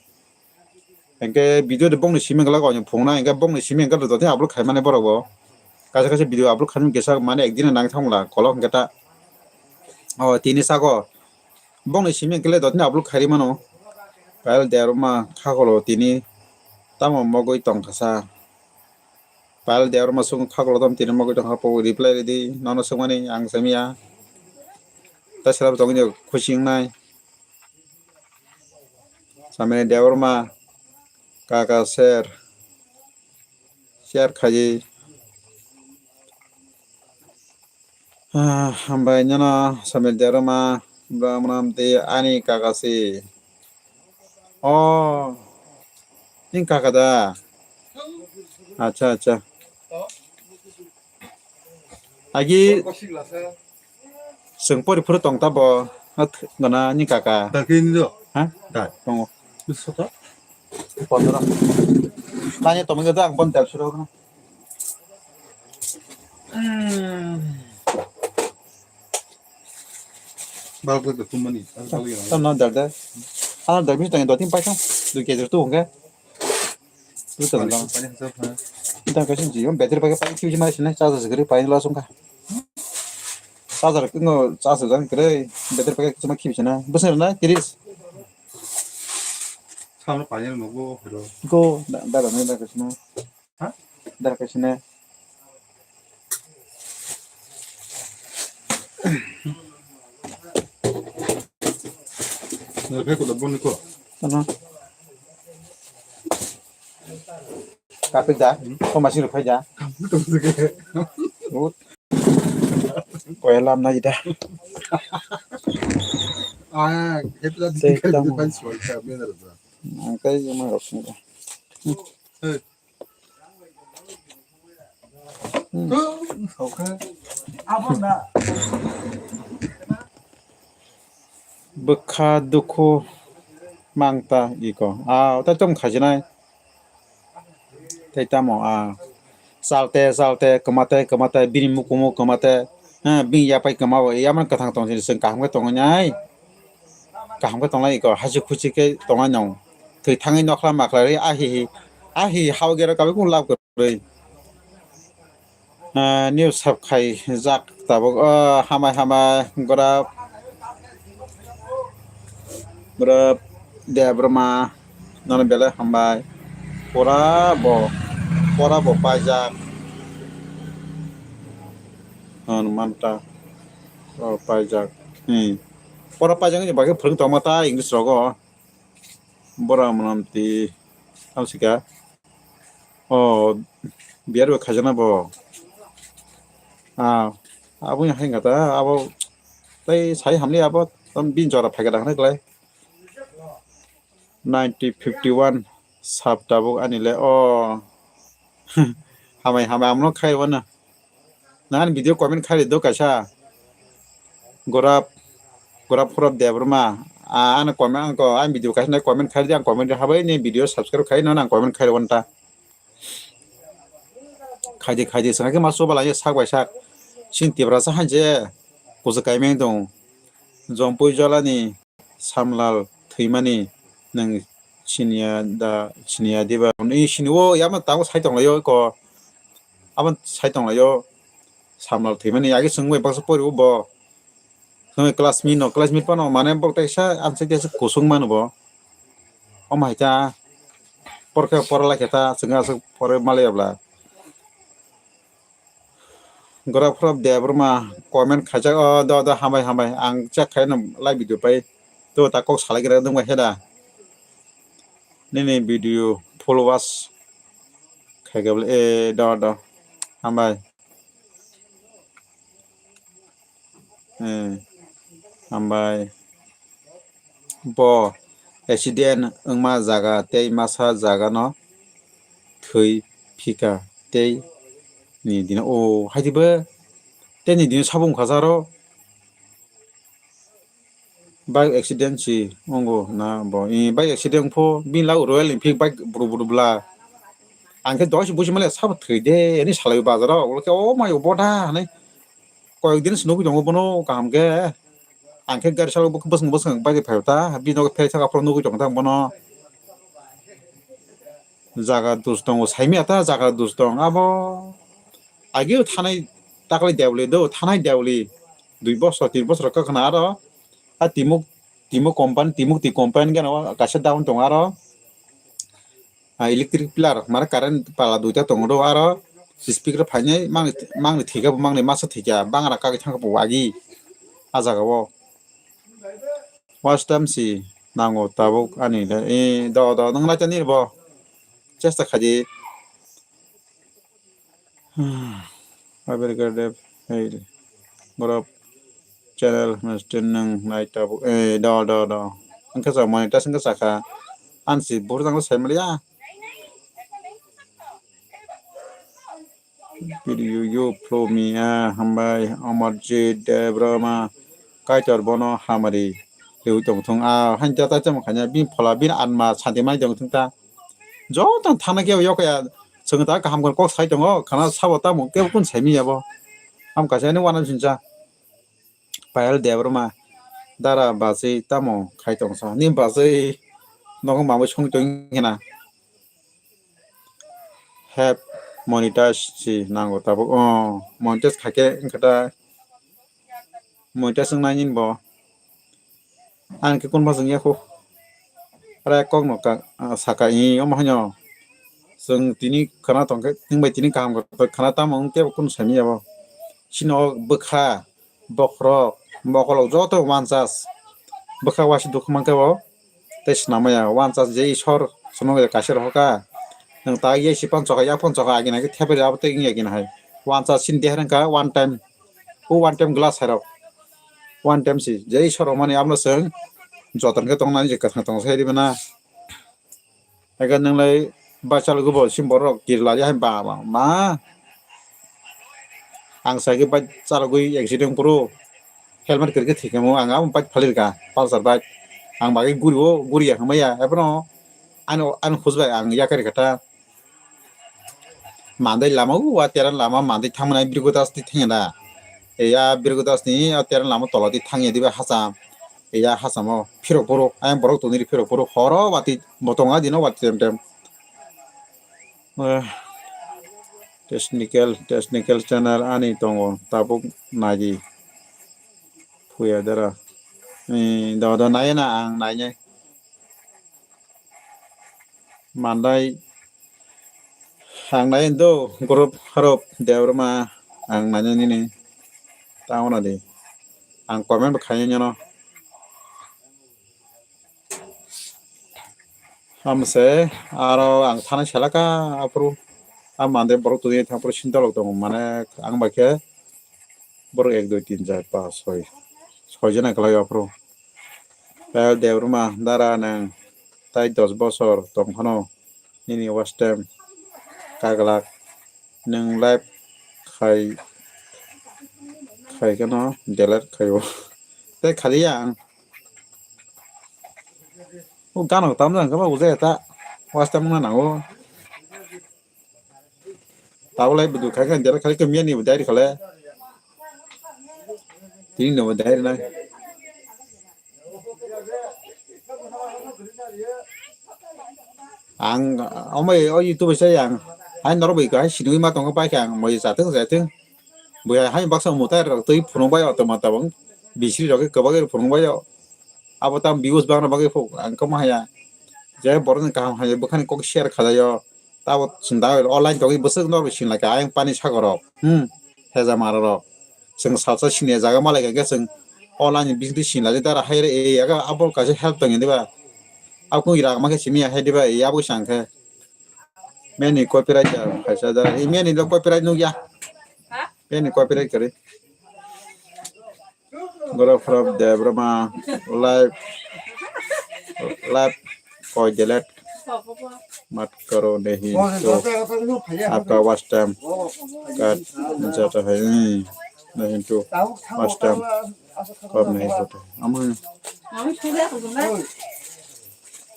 Hingke video de bongni simi gala ko phungna, hingke bongni simi hingke dotini upload khaimani borok bo. Kaisa kaisa video upload khaimani kisa mane ekdin nang thangla kolok hingke ta. O tini sago bongni simi hingke dotini upload khairi mano. Payal Debbarma khakolo tini tamo mogoi tongkha sa. Payal Debbarma sung khakolo tam tini mogoi tongkha po reply ridi nono sungmani ang samiya. Ta selap tongni khusi wngnai. Samini Debbarma kaka share, share khaji. Ah, hambai nyono Samini Debbarma bwmwnam tei ani kaka si. Oh, nini kaka da? Acha, acha. Agi chwng pori phuru tong ta bo. Gana nini kaka. Daki ni do? Ha? Dai. Tongo. Soto? Pondro. Tanya toming da ang pon dal suro. Bal ko to tumani. Tam na dal da. Ana dal mi tanya dua tin paisang. Dui kejer tu hongke. Tu tanya dal. Tanya kasin ji. Battery pakai pakai kiu ji mai sini. Charger segeri pakai langsung ka. Charger ko charger dan kere. Battery pakai cuma kiu sini. Besar na tiris. Sama pakai nunggu. Go da da da da kasin. Ha? Dar kaisine. Nalphai ko da boni ko. Ano. Kapik da. Ko masing rok phai da. Ut. Koya lam na ida. Ah, hetla Sei di tamo. Di pan sual ka bena da. Ang kai yung mga rok sini. Hey. Bwkha dukhu mangta iko. Ah, tei tong khasinai. Tei tamo, ah. Chalte, chalte, kwmate, kwmate, bini mukumu kwmate. Ah, bini yapai kwmao, yaman kwthang tong sini, chwng kaham khe tongo nai. Kaham khe tonglai iko, hasi khusi khe tongnai nong. Thwi thangwi nokhla makhla ri, ahi hi, ahi hao gero kabi kung lab kwrwi. Ah, new sub khai jak tabuk. Ah, hamai hamai, gora, gora Debbarma, nono belai hambai. Pora bo, pora bo paijak. Ano manta, oh, paijak. Hmm. Pora paijak ni bagwi phwrwng tongma ta English rogo. Bora mwnam ti, tamo sika. Oh, biyar bo khaijana bo. Ah, abo yang hai ngata, abo tei sai hamni abo, tam bin jora phaikha dakhna klai. Ninety fifty one sub tabuk ani le, oh. Hamai, hamai, amno khai wana. Nang video comment khai do kaisa. Gorap, Gorap Horap Debbarma. Ah, ano comment, ang ko, ang video kaisa nai comment khai di, ang comment habai ni video subscribe khai no, ang comment khai wanta. Khaidi, khaidi, sangke ma soba lai sak bai sak. Sin Tiprasa hanje, kusa kaimeng dong. Jompui Jolani, Samlal thwimani, nwng siniya da, siniya diba? Ni sini o, yama tango sai tonglaio ko. Abo sai tonglaio, Samlal thwimani, agi swngbai baksa pori o bo. Swngbai classmate no, classmate pano, mane bo teisa, amsai teisa kusung mano bo. Omo hai ta, porke pora lai khe ta, swngwi aswk pore malai ya bla. Gorap Horap Debbarma comment khaijak, o do do, hambai hambai, ang check khai no live video pai. To ta kok salai gra dong bai heda. Nini video full watch khai gabla e do do. Hambai. Eh, hambai. Bo accident wngma jaga tei masa jaga no thwi phika tei ni dino o hai dibe tei ni dino sabung khajaro. Bike accident si ongo na bo. I bike accident pho bini lago Royal Enfield bike buru buru bla. Ang khe doi si busi male sabo thwi de ani salai bazaro. Ulo khe o mai o boda hanai. Koyek din si nugui tongo bono kaham khe. Ang khe gari salo bwswng bwswng bike phai ta. Bini nogo phai saka phoro nugui tong ta bono. Jaga dus tongo, saimya ta jaga dus tong. Abo agio thanai takle dewli do, thanai dewli dui bosor, tin bosor kakhna aro a timuk, timuk company, timuk ti company gana kaisa down tongo aro a electric pillar, mara current pala duita tongo do aro speaker phainai mangni, mangni thika bo mangni masa thika bangra kagwi thangkha bo agi a jaga o. Watch time si nango tabuk ani le. E, do, do, nwng naitani bo. Chesta khaidi. Abergade, hey, borok channel master nwng nai tabuk. E, do, do, do. Wngkha sa monetize wngkha sakha. Ansi buru jang sai maliya. Video you flow me, ah, hambai, Amarjit Debbarma, Kaitor bono hamari, lewi tong thung, ah, hain ta ta chamo khanya, bin phola, bin anma, santi mai tong thung ta. Joto thana kebo yok ya, chwng ta kaham kok sai tongo, khana sabo tamo kebo kun sai mi yabo. Ham kaisa ni wana sincha. Payal Debbarma, dara bachwi tamo khai tong sa, ni bachwi nogo mamwi song tong hina. Help monetize si nango tabuk. Oh, monetize khaikhe wngkha ta. Monetize wng nai nini bo. Ang khe kunba chwng yakho. Ara kok no ka, ah, saka i omo haino. Chwng tini khana tongkhe, tini bai tini kaham khe khana tamo wng tebo kunu sami yabo. Chini o bwkha, bokhorok, bokolok joto wanchas. Bwkha waisi dukhu mankhe bo. Tei swnam maya, wanchas je Isor, chwngno kaisa rohorkha. Nwng ta ye si panchokha, ya panchokha, agina khe thepre abo tei wngya gina hai. Wanchas chini deher wngkha one time. O one time glass hai rok. One time si, je Isor romani abono chwng joton khe tongnani je kwthang tong sai ribana. Ega nwnglai bachal gubo sim borok kirla ya hai ba ba ma. Ang sai khe bike chalogwi accident phuru helmet kwrwi khe thwikhamu, ang abo bike phalirkha, Pulsar bike. Ang bagwi guri o, guri ya hwnmaya, ebono ano, ano khujbai ang yakarikha ta. Mandai lama o, wa teran lama mandai thangmani Birgodas twi thangya da. Eya Birgodas ni o teran lama tola twi thangya diba hacham. Eya hachamo phirok phuru, ayang borok tongni phirok phuru, horo watwi botong a dino watwi tem tem. Eh, technical, technical channel ani tongo, tabuk naidi. Phuya dara. Eh, do, do, nai na ang nai nai. Mandai ang nai do group harop Debbarma ang nai nai nini. Tamo na di. Ang comment bo khai nyono. Hamse aro ang thani salaka aphuru. A mande borok twi thang phuru sinta lok tongo mane ang bai khe borok ek dui tin char pas soi. Soi jona kwlai aphuru. Payal Debbarma dara nwng tai dos bosor tong phano nini watch time kaglak nwng live khai khai kheno delete khaio. Tei khali ang o gano tamjani khe ba ujai ta watch time wngna nango. Tabulai budu khai khai dera khali kamiya ni budai khale. Tini no budai na. Ang omo o YouTube sai ang hai norok bai hai sinui ma tongo pai khe ang moi jateng jateng. Bui hai baksa mutai rok twi phunuk bai o tongma tabang bisri rok khe kwbagwi phunuk bai o. Abo tam views bangna bagwi phuk ang kamo haya. Je borokni kaham haya bwkhani kok share khajaio. Tabo chwng da online togwi bwswk norok sini lai kha ayang pani sagor rok. Hmm. Heja mara rok. Chwng salsa sini jaga malai kha khe chwng Online ni business sing lajak dara hai re, e, yaga abo kaisa help tong diba. Aku ira ma khe simi ya hai diba, e, abo sang khe. Meni copyright ya, kaisa da, e, meni lo copyright nuk ya. Ha? Meni copyright kari. Goro from Debroma live, live koi delete. Mat karo nahi to aapka watch time cut jata hai. Hmm. Nahi to watch time kam nahi hota. Ama.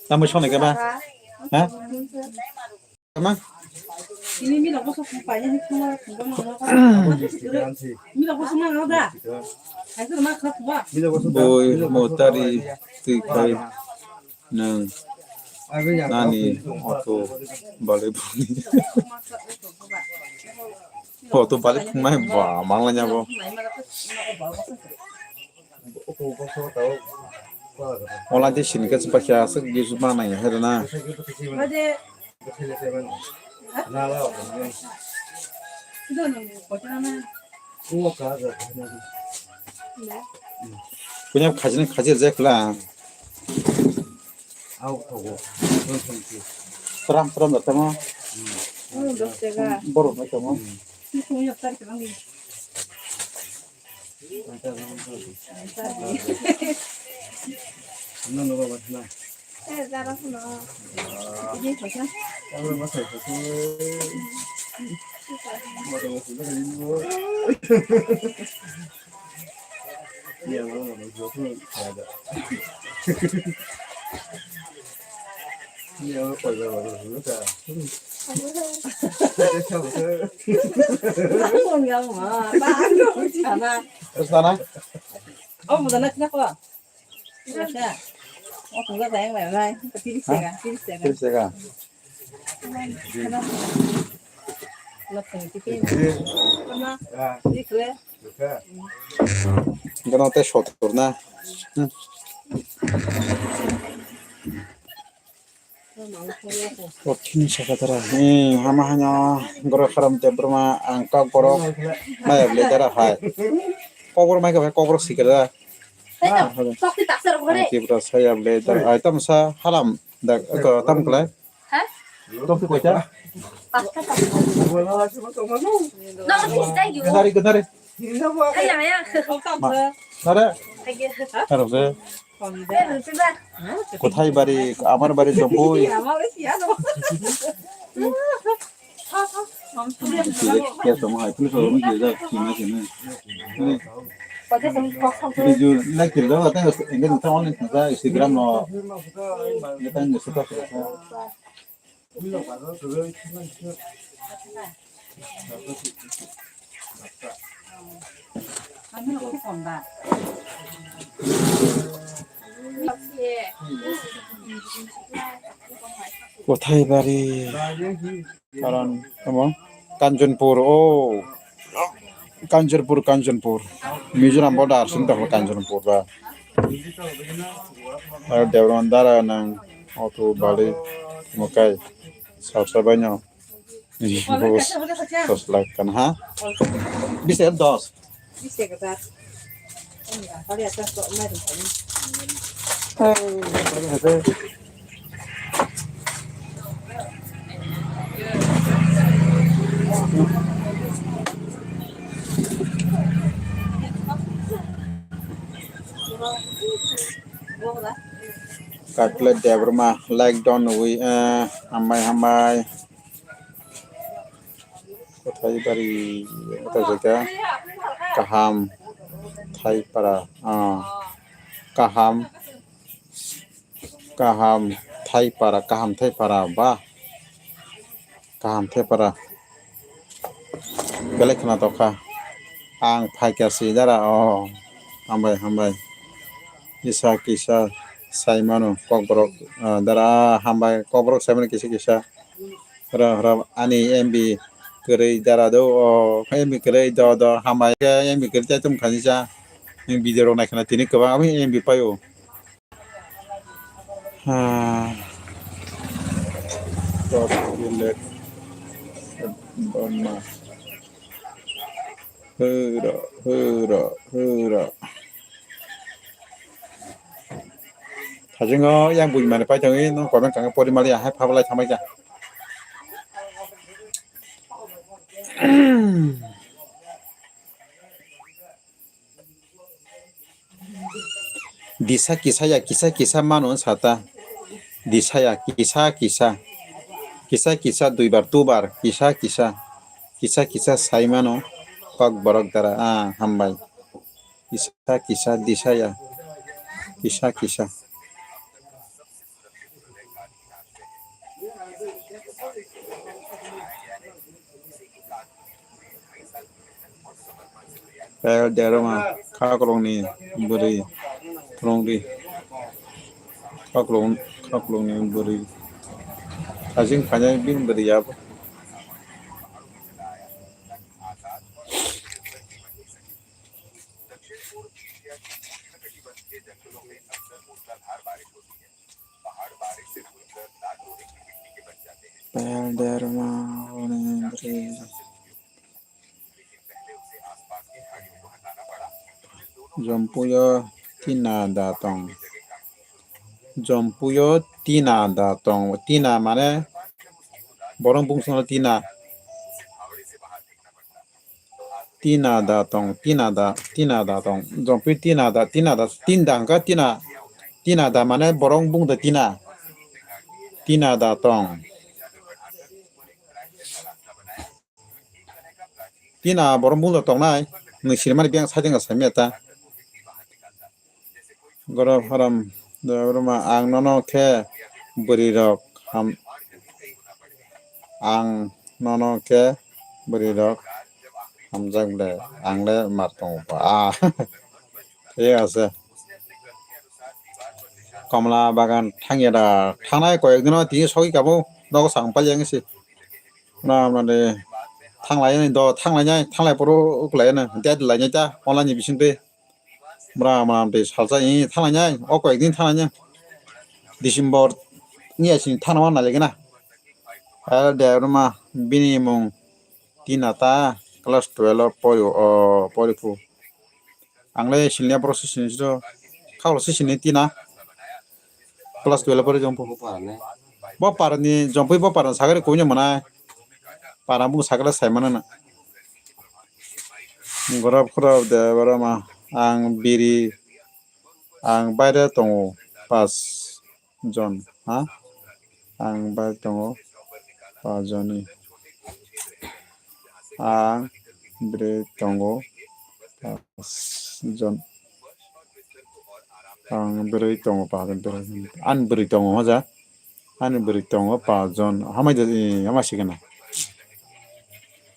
Tamo sone ke ba? Ha? Tama? Boi motari twi kai. Nwng nani auto bale phungni. Auto bale phungnai ba mangla nyabo. Ola de sini ka chupakya aswk de chupa nai hai na. Kunyap khajini khajir jai khla. Tram tram da tamo. Borok mai tamo. Sana? Oh, mau sana kita kok? Bisa. Oh, enggak, sayang, bye-bye. Tiris ya, tiris ya. Tiris ya. Gana teh sotor na. Kothin sakatara. Hmm, hama hanya goro kharam te broma ang kok goro maya bele dara hai. Kok goro mai ka kokro sikera. Tibra saya bele dara. Ai tam sa halam da ko tam kle. Tokti koita? Gandari, gandari. Nare. Karo se. Kothai bari, amar bari jopoi. Kya tong hai, please, tong hai, kya tong hai. Video like kiri daw, ata engage tong online tong sa Instagram no. Ata ni suka suka. Kothai bari. Karon tamo Kanchanpur, oh. Kanchanpur, Kanchanpur. Mizoram border sing tokla Kanchanpur ba. Ar Devran dara nang auto bali mukai. Sab sabai no. Bus dos lakh kan ha? Bisa dos. Kakle Debbarma, like don wi, eh, hambai, hambai. Kothai bari, kothai jaga, kaham, thaipara, ah, kaham, kaham, thaipara, kaham, thaipara, ba, kaham, thaipara. Belai khwna tokha. Ang phaikha si dara, oh, hambai, hambai. Kisa, kisa, saimano, kokborok, ah, dara, hambai, kokborok saimano kisa, kisa. Ro, ro, ani M B kwrwi dara do, o, M B kwrwi do, do, hambai khe M B kwrwi tei tong kha nisa. Nini video rok nai khwna tini kwbang abo M B paio. Ha. Top village. Boma. Hura, hura, hura. Hajingo yang bui mani pai tongwi nung comment kang pori mali ahai phablai thamai ja. Disa kisa ya kisa kisa mano sata. Disa ya kisa kisa. Kisa kisa duibar tubar kisa kisa. Kisa kisa sai mano kok borok dara. Ah, hambai. Kisa kisa disa ya. Kisa kisa. Payal derma khaklongni bwrwi phwrwngdi. Khaklong, khaklongni bwrwi. Hajing khainai bini bwrwi yabo. Payal derma bwrwi. Jompuyo tina da tong. Jompuyo tina da tong. Tina mane borok bungsongno tina. Tina da tong, tina da, tina da tong. Jompuyo tina da, tina da, tin da hwnkha tina. Tina da mane borok bung da tina. Tina da tong. Tina borok bung da tongnai. Nwng sinimani biyang side wngkha saimanya ta. Goro haram, Debbarma, ang nono khe bwrwi rok ham, ang nono khe bwrwi rok hamjak le, ang le mar tongo ba. Ah, thik ase. Komla bagan thangya da, thangnai koyek dino tini sogwi kabo, nogo sakang palyang se. Na, na de, thanglai ni do, thanglai nai, thanglai poro ukulai na, ded lai nai ta, online ni bising twi. Bra, bra, twi salsa, i, thanglai nai, o koyek din thanglai nai. December ni asini thangna ma nai lagi na. Ar de, ruma, bini mung, tina ta, class twelve pori, o, pori phu. Ang le siniya borok se sini siro. Khao se sini tina. Class twelve pore jompo. Bo parani jompo bo parani sagari kunya mana. Para bu sagara sai mana na. Gorop khorop de borok ma. Ang biri. Ang baire tongo. Pas. Jon, ha? Ang bai tongo pajoni. Ang bwrwi tongo pajon. Ang bwrwi tongo pajon. Ani bwrwi tongo hoja. Ani bwrwi tongo pajon. Hamai de, hamai sikena.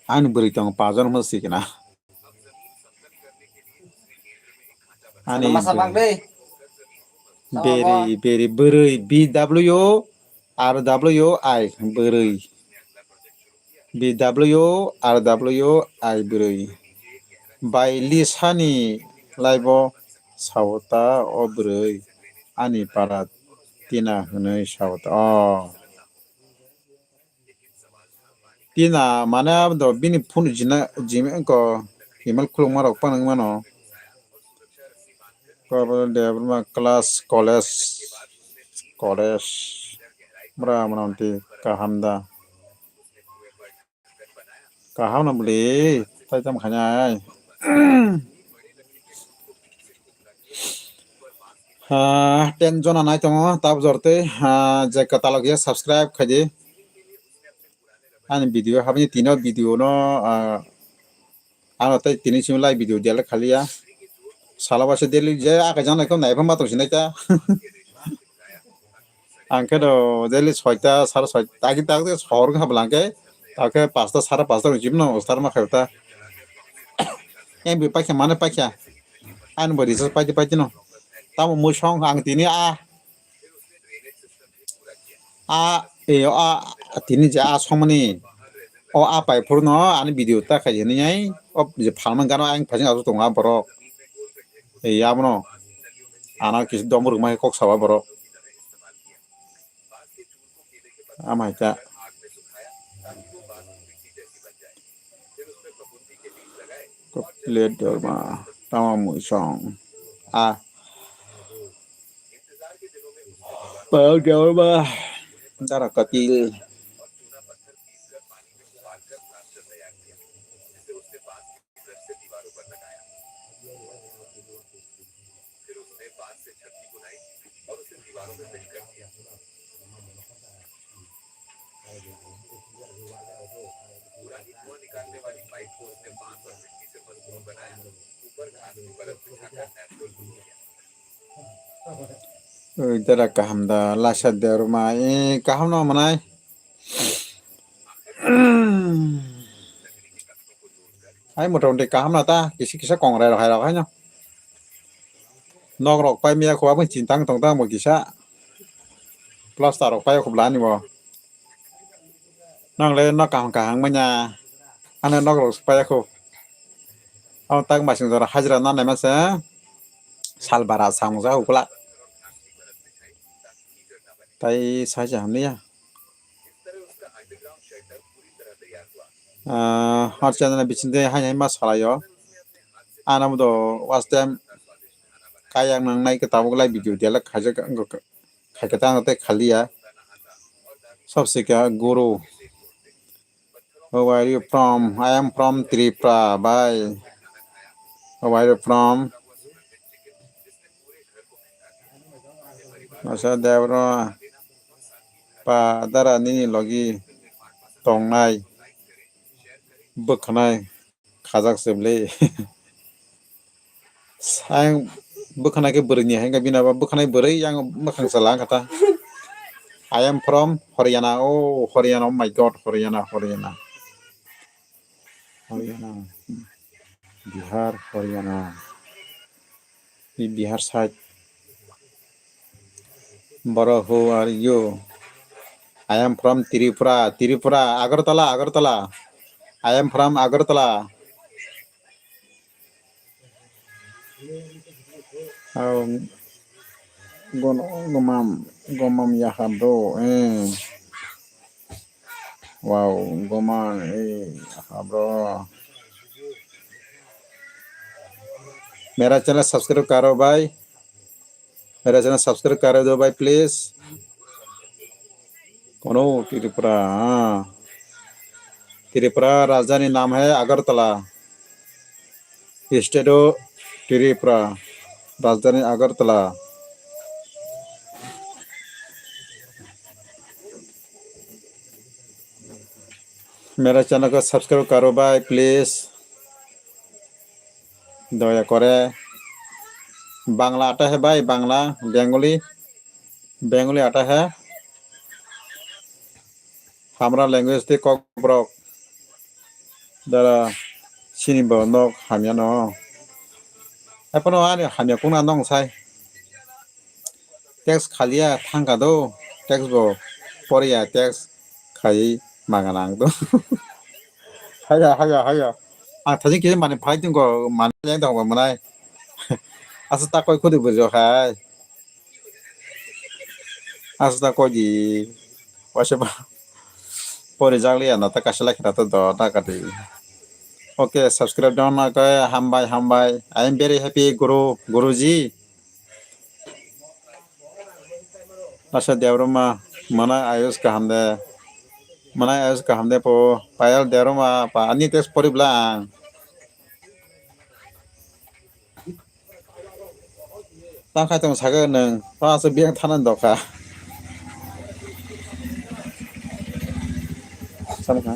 Ani bwrwi tongo pajon mo sikena. Ani masa bang dei. Beri, beri, bwrwi, B W R W I, bwrwi. B W R W I, bwrwi. Bai lisani laibo sao ta o bwrwi. Ani para tina hwnwi sao ta o. Tina mane abo do bini phone jina jimi ko email khulukma rok phano wngmano. Ko bo de buma class college college bra mona mti kaham da. Kaham na bwle tai tam khainai. Ah, ten jona nai tongo tab jortwi. Ah, je kwtal ya subscribe khaidi. Ani video habni tino video no, ah, ano tei tini simi lai video delete khaliya. Sala basa daily je aka jana ko nai pha ma tong sinai ta. Ang khe do daily soita, sara soita, tagi tagi sohor wngkha bwla hwnkhe, ta khe pasta, sara pasta rok chibino star ma khaio ta. M B paikha, mane paikha. Ani bo recharge paidi paidi no. Tamo mui song ang tini a, a, e, o a, tini je a songmani. O a pai phuru no ani video ta khai hinwi ai. O je phalmani gana ang phasing asuk tongo a borok. E, abono. Ana kisi domburuk mai kok sawa borok. Amai ta. Complete dorma. Tama mui song. A. Payal Devarma, Dara Kapil. Oi, dara kaham da, lasa Devarma, eh, kaham no manai. Ai, motamuti kaham na ta, kisa kisa kongrai rok hai rok haino. Nok rok pai miya kho, aboni chintang tong tang bo kisa. Plaster rok pai kho bla ni bo. Nang le nok kaham kaham manya. Ano nok rok pai kho. Amo tak masing jora hajra na nai masa. Sal bara samung ja ukla. Tai sai ja hamni ya. Ah, har channel bising de hai hai ma salayo. Ano do was time kayang nang nai ke tabuk lai video dia la khaja khaja tang te khaliya. Sob sika guru. Where are you from? I am from Tripura, bhai. Where are you from? Masa Devarma pa dara nini logi tongnai bwkhanai khajak se bwle. Sayang bwkhanai khe bwrwi ni hai wngkha bini abo bwkhanai bwrwi yang mwkhang chwla wngkha ta. I am from Haryana. Oh, Haryana. Oh my God, Haryana, Haryana. Haryana. Bihar, Haryana. Ni Bihar side. Bro, who are you? I am from Tripura. Tripura, Agartala, Agartala. I am from Agartala. Oh, gomam, gomam yaha bro. Eh. Wow, gomam, eh, yaha bro. मेरा channel subscribe करो भाई, मेरा channel subscribe कर दो भाई प्लीज। कोनो त्रिपुरा, हाँ। त्रिपुरा राजधानी नाम है अगरतला। State of Tripura, राजधानी अगरतला। मेरा चैनल को सब्सक्राइब करो भाई प्लीज। दया करे। बांग्ला आता है भाई, बांग्ला, बेंगोली, बेंगोली आता है। Hamra language tei kokborok dara chini borok nok hamya no. Epono ani hamya kungna nong sai. Text khaliya thangka do, text bo poriya, text khaiwi magana ang do. Haya, haya, haya. Ang thajin kisa mani phai tongo, mani yang tongo manai. Asa ta koi khudi bujok hai. Asa ta koi di. Waisa ba. Pori jagli ano ta kaisa lai khna to do ta kati. Okay, subscribe dong na kai, hambai, hambai. I am very happy, Guru, Guruji. Asa Devroma, mana ayus kaham de. Mana ayus kaham de po. Payal Devroma, pa, ani text pori bla ang. Tang khai tong saga nang, pa, asa biang thanan dokha. Sama kha.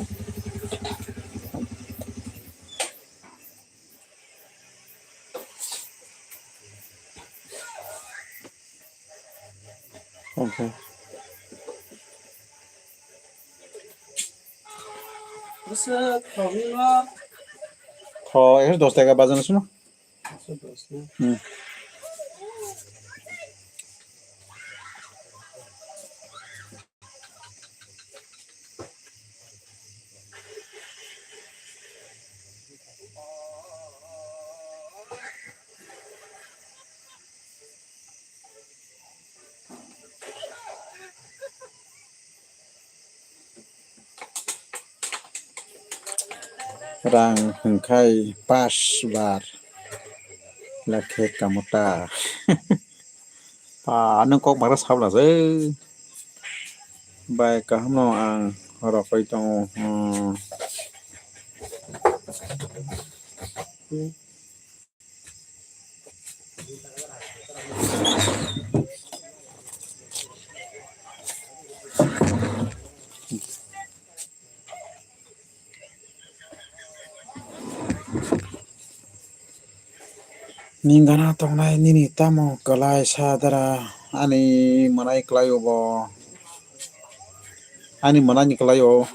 Okay. Tho, ekso dos taka bajan suno. Hmm. Rang hwnkhai pas bar lakhe kamota. Pa, nwng kok mara sabla se. Bai, kaham no ang rokoi tongo. Hmm. Ni gana tongnai nini tamo kwlai sa dara? Ani mwnai kwlai o bo. Ani mwnai ni kwlai o.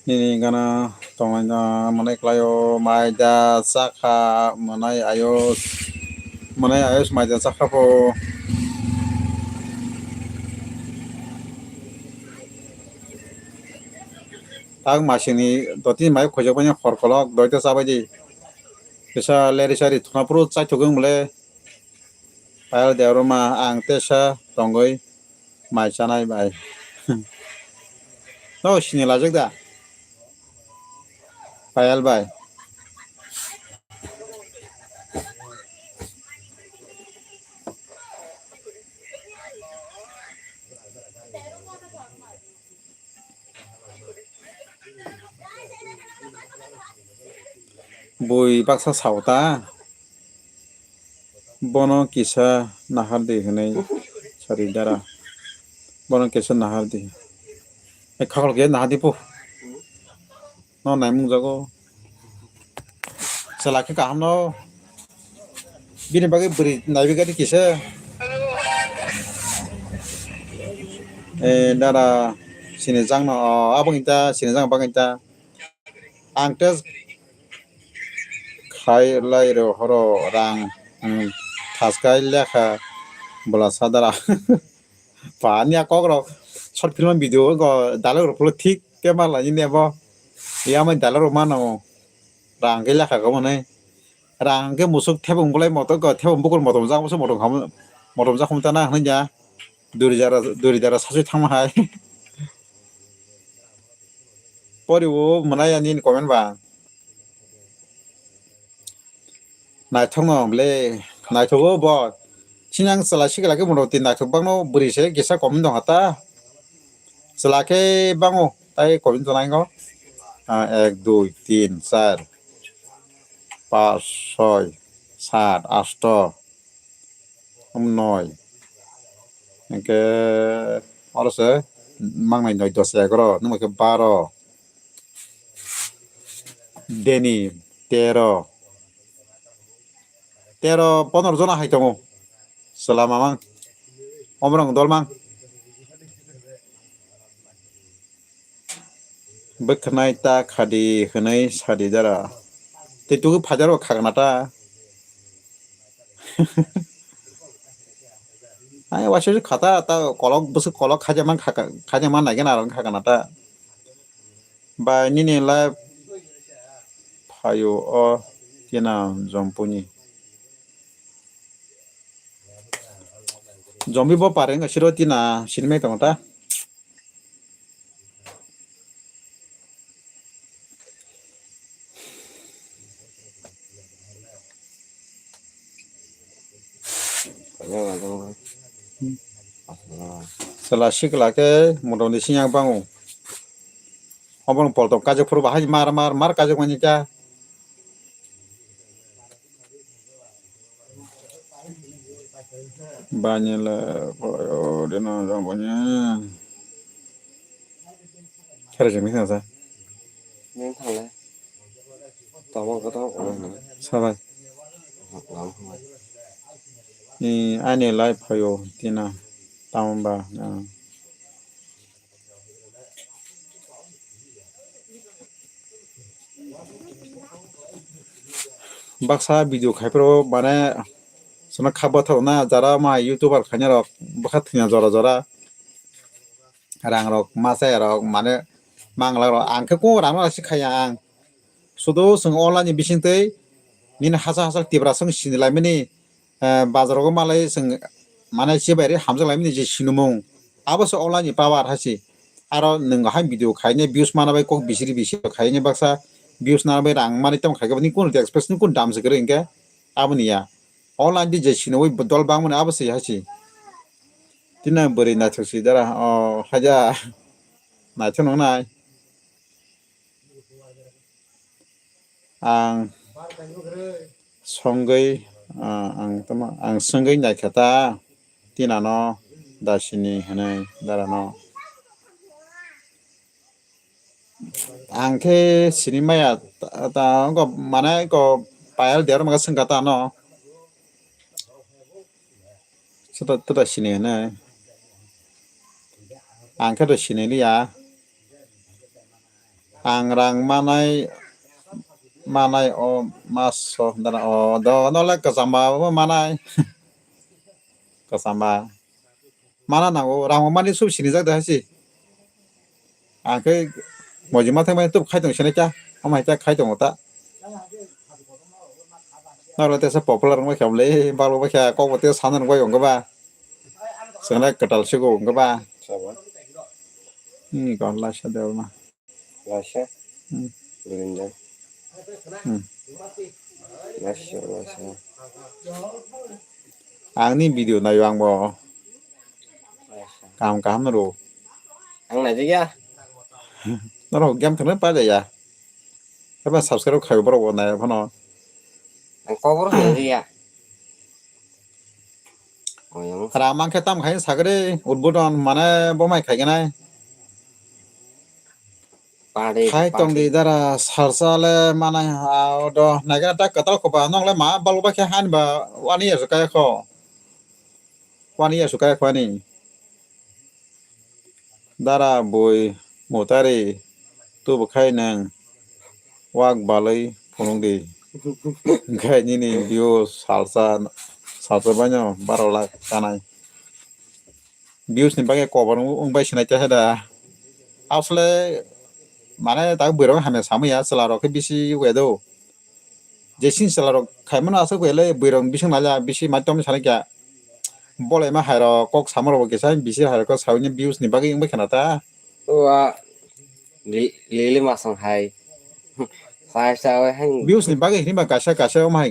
Nini gana tongnai na mwnai kwlai o, mai da chakha mwnai ayos. Mwnai ayos mai da chakha po. Tak masini doti mai khojak bani hor kolok doita chabai di. Kisa leri sari thuna puru chai thugwng bole. Payal Debbarma ang tesa tongwi mai chanai bai. No sini lajak da? Payal bai. Bui baksa sao ta. Bono kisa nahardi hwnwi sari dara. Bono kisa nahardi. E khakol khe nahardi po. No naimung jago. Chwla khe kaham no. Bini bagwi bwrwi naiwi gari kisa. E dara sini jang no, o, abo hinta sini jang bagwi hinta. Ang tei khai lai ro horo rang, mm, thaskai lekha bwla sadara. Pa niya kok rok short film video go dialogue rok phulo thik ke ma lai ni bo. Ya mai dialogue rok mano rang ke lekha go mane. Rang ke musuk thebung bulai moto go thebung bukur motom jang musuk motom kham motom jak khum ta na hwnja. Duri dara duri dara sasui thangma hai. Pori o mwnai ani comment ba. Naithok no ble, naithok o bo. Sinang chwla sikla khe mono tin naithok bangno bwrwi se kisa comment dong hata. Chwla khe bango tai comment tonai go. Ah, ek, dui, tin, char, pas, soi, sat, asto. Noi. Hingke oro se mangnai noi dos egaroh, nungbai khe baroh. Deni teroh. Teroh, pondroh jona hai tongo. Chwla mamang. Omrong dolmang. Bwkhanai ta khadi hwnwi sadi dara. Tei tugwi phaijaro khagna ta. Ai waisa khata ta kolok bwswk kolok khaijama khaka-, khaijama naigena aro khagna ta. Bai nini live phaio o tina jompuni. Jombi bo pareng siro tina sinimai tongo ta. Chwla sikla khe motamoti siyang bango. Obo ni poltok kajak phuru bahai mar mar mar kajak mani kha. Banyala, deno, banya. Kera jeng nisa. Neng thale. Tamo kata. Sabai. Ni ani live phaio tina. Tamo ba. Baksa video khai phuru mane sono kha bwthar na jara ma youtuber khaina rok bwkha thwina jora jora rang rok masa rok mane mangla rok ang khe ko rang rok si khaya ang sudo song online ni bising twi nini hachal hachal tibra song sini lai mani. Eh, bazar rogo malai chwng mane chibai ri hamjak lai mani je sinimung. Abo se online ni power hai se. Aro nwng hai video khaine views mana bai kok bisiri bisiri khaine baksa Views na bai rang mani tong khai khe ni kun express ni kun dam se kwrwi hinkhe aboni ya. Online di je sini oi dol bang mani abo se hai si. Tina bwrwi naithok si dara o haja naithok nang nai. Ang songwi, ah, ang tamo, ang songwi naikha ta tinano dasini hinwi darano. Ang khe sini maya ta, ta, ko mane ko payal der maga sengka ta no. Sota, tota sini hinwi. Ang khe to sini liya. Ang rang manai, manai o maso dana o do no le kwcham ba bo manai. Kwcham ba. Mana nango, rang mani sub sini jak da hasi. Ang khe moji ma thangmani tup khai tong sini kya. Ama kya khai tong ta. Naro tesa popular wngma khe le, balo ba khe kok bo tesa sana wngma wngma ba. Sengla kwtal sigo wngma ba. Sabo. Ni kon la sa de ma. Laisa. Hmm. Belinda. Hmm. Laisa, laisa. Ang ni video nayo ang bo. Laisa. Kaham kaham no ro. Ang nai ya. Noro game thangna pa ya. Eba subscribe khai borok bo nai phano. Ang kobor nai ya. Oyang. Rang mankhe tam khai sagri udbudon mane bo mai khaiganai. Pade, khai tong di pade. Dara salsa le manai ha do naigana ta katal ko ba nong le ma bal ba khe han ba wani ya su kai kho. Wani ya su kai kho ani. Dara bui mutari tubu khai nang wak balai phunuk di. Khai nini view salsa salsa baino baro lakh kanai. Views ni bagwi koborma wng bai sinai khe da. Asle mane tak bwrwi hamya samwi ya chwla rok khe bisi wedo. Jesing chwla rok khaimano aswk wele bwrwi rok bising nalya bisi mai tom sanai kya. Bolai ma hai rok kok samar bo kisa bisi hai rok sawi ni views ni bagwi wng bai khana ta. Wa li-, lili masang hai. Sai sai hai. Views ni bagwi hini ba kaisa kaisa omo hai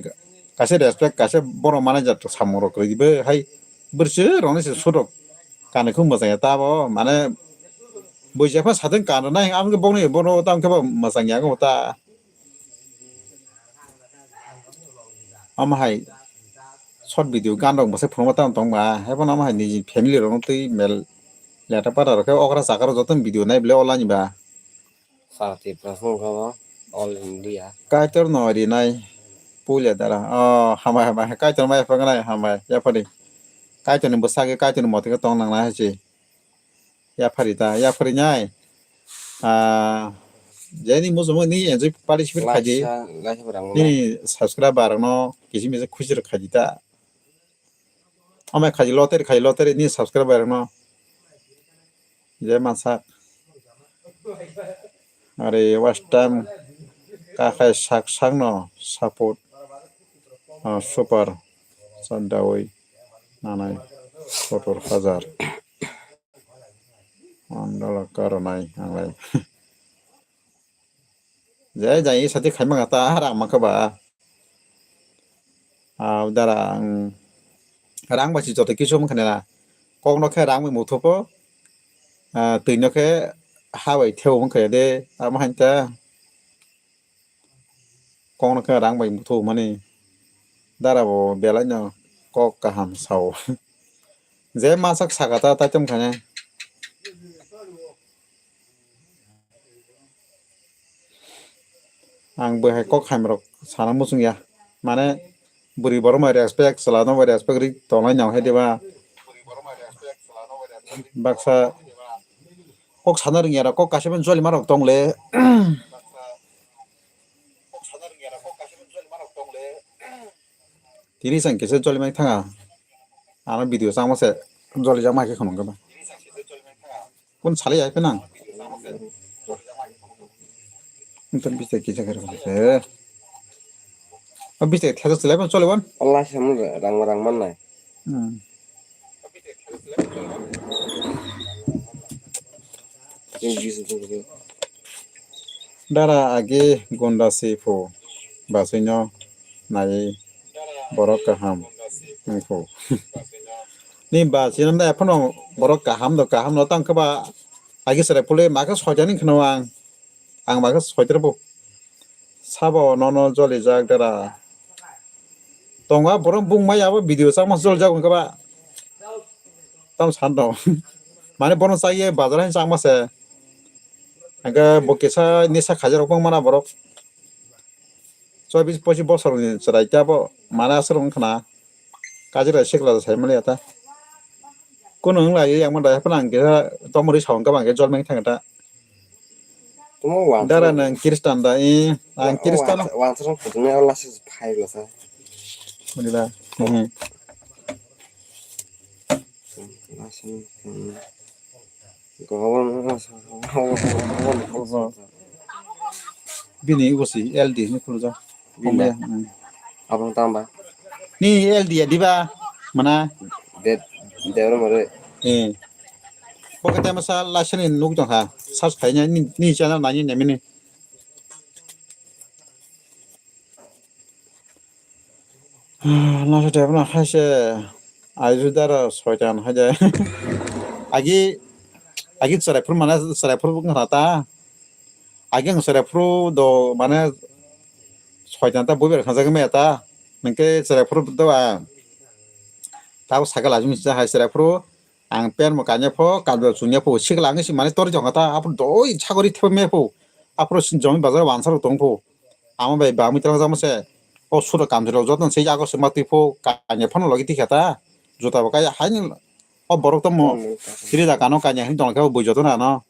kaisa respect kaisa borok manager to samung rok kwrwi bo hai bwrwi rok ni se surok kanwi khum mwchang ya ta bo mane buji ya pha satung kan nai ang bok ni bono ta ang khe bo mwchang ya ta. Omo hai short video gan rok mwsai phunukma tamo tong ba, haiphano omo hai niji family rok twi mel leta para rok khe okra chakra joto ni video nai bwle online ba. Sa Tripura phone kha ba, all India. Kaitor no rinai puila dara. Oh, hambai, hambai. Kaitor mai phang nai, hambai. Yapari. Kaitor ni bwsagi, Kaitor ni motwi khe tong nang nai hai se. Yapari ta, yapari nai. Ah, jeni musumo ni enjoy participate khaji. Like sa, like sa barang nini subscriber no kisi misa khusi rok khaji ta. Amai khaji lottery, khaji lottery ni subscriber no. Je mansak. Are watch time ka khai sak sak no support. Ah, super. Sandawi nanai sotor hajar. Ang dala karonai ang lai. Jai jai sati khaima kata rang mangkha ba. Ah, dara ang rang bai si joto kisu mangkha na. Kok no khe rang bai muthupo. Ah, twi no khe ha bai theo mangkha de. Amo hanta. Kokno khe rang bai buthu mani dara bo belai no kok kaham sao. Je masak saka ta taitom khainai. Ang bo hai kok hamya rok sana muchung ya. Mane bwrwi borok bai respect, chwla no bai respect ri tongnai nang hai diba. Baksa kok sana rwngya rok kok kaisa bai jolima rok tong le. Tini chang kisa joli mai thanga. Ano video chang mase joli jak mai khe khunung khe ba. Kun sali ai penang. Untan bisa kisa kare kare. Abis te thajak selai ban chole ban. Allah sama rang rang man nai. Hmm. Ini bisa tuh. Dara agi gunda si phu, basui no nai borok kaham wng phu. Ni basui no da ephano borok kaham do, kaham no tang khe ba agi chwrai phule ma khe soitan wng kheno ang, ang ma khe soitan bo sabo nono jolijak dara. Tongo borok bung maya bo video chama jolijak wng khe ba. Tam san do. Mane bono chaiye bazar han chama se. Hingke bo kisa nisa khaijak rok bangmana borok. Chobis pochis bosor ni chwrai ta bo mane aswk wng khna. Kajira sikla sai mani ata. Kuno wng lai yang manda haphano ang kisa tomori sa wng khe bang khe jol meng thang ta. Tamo wansa. Dara nang Kristan da, eh, ang Kristan. Wansa, wansa rok kutung ya Allah se phai la sa. Mani ba. Hmm. Bini usi L D ni khulja. Bini. Abang tamba. Ni L D ya diba? Mana? De, de oro mare. Eh. Pocket time sa la sini nuk jong ha. Search khai ni, ni channel nani nemini. Nasa tebna hai se ayu dara soitan hai de. Agi, agi chwrai phuru mana chwrai phuru wngkha ta. Agi ang chwrai phuru do mane soitan ta buibar khanjak maya ta. Nengke chwrai phuru do ang. Tabo sakal ajung sa hai chwrai phuru ang pen mo kanya pho kadro chunya pho sikla ang si mane tori jong ta. Apo doi chagori thep me pho. Apo sin jong bazar wansa rok tong pho. Amo bai bamwi tela jamo se. O suro kamjwlok joto se yago se ma twi pho kanya phano logi tikha ta. Jota bo kaya haini o borok to mo. Tiri da kano kanya hin tong khe bui joto na no.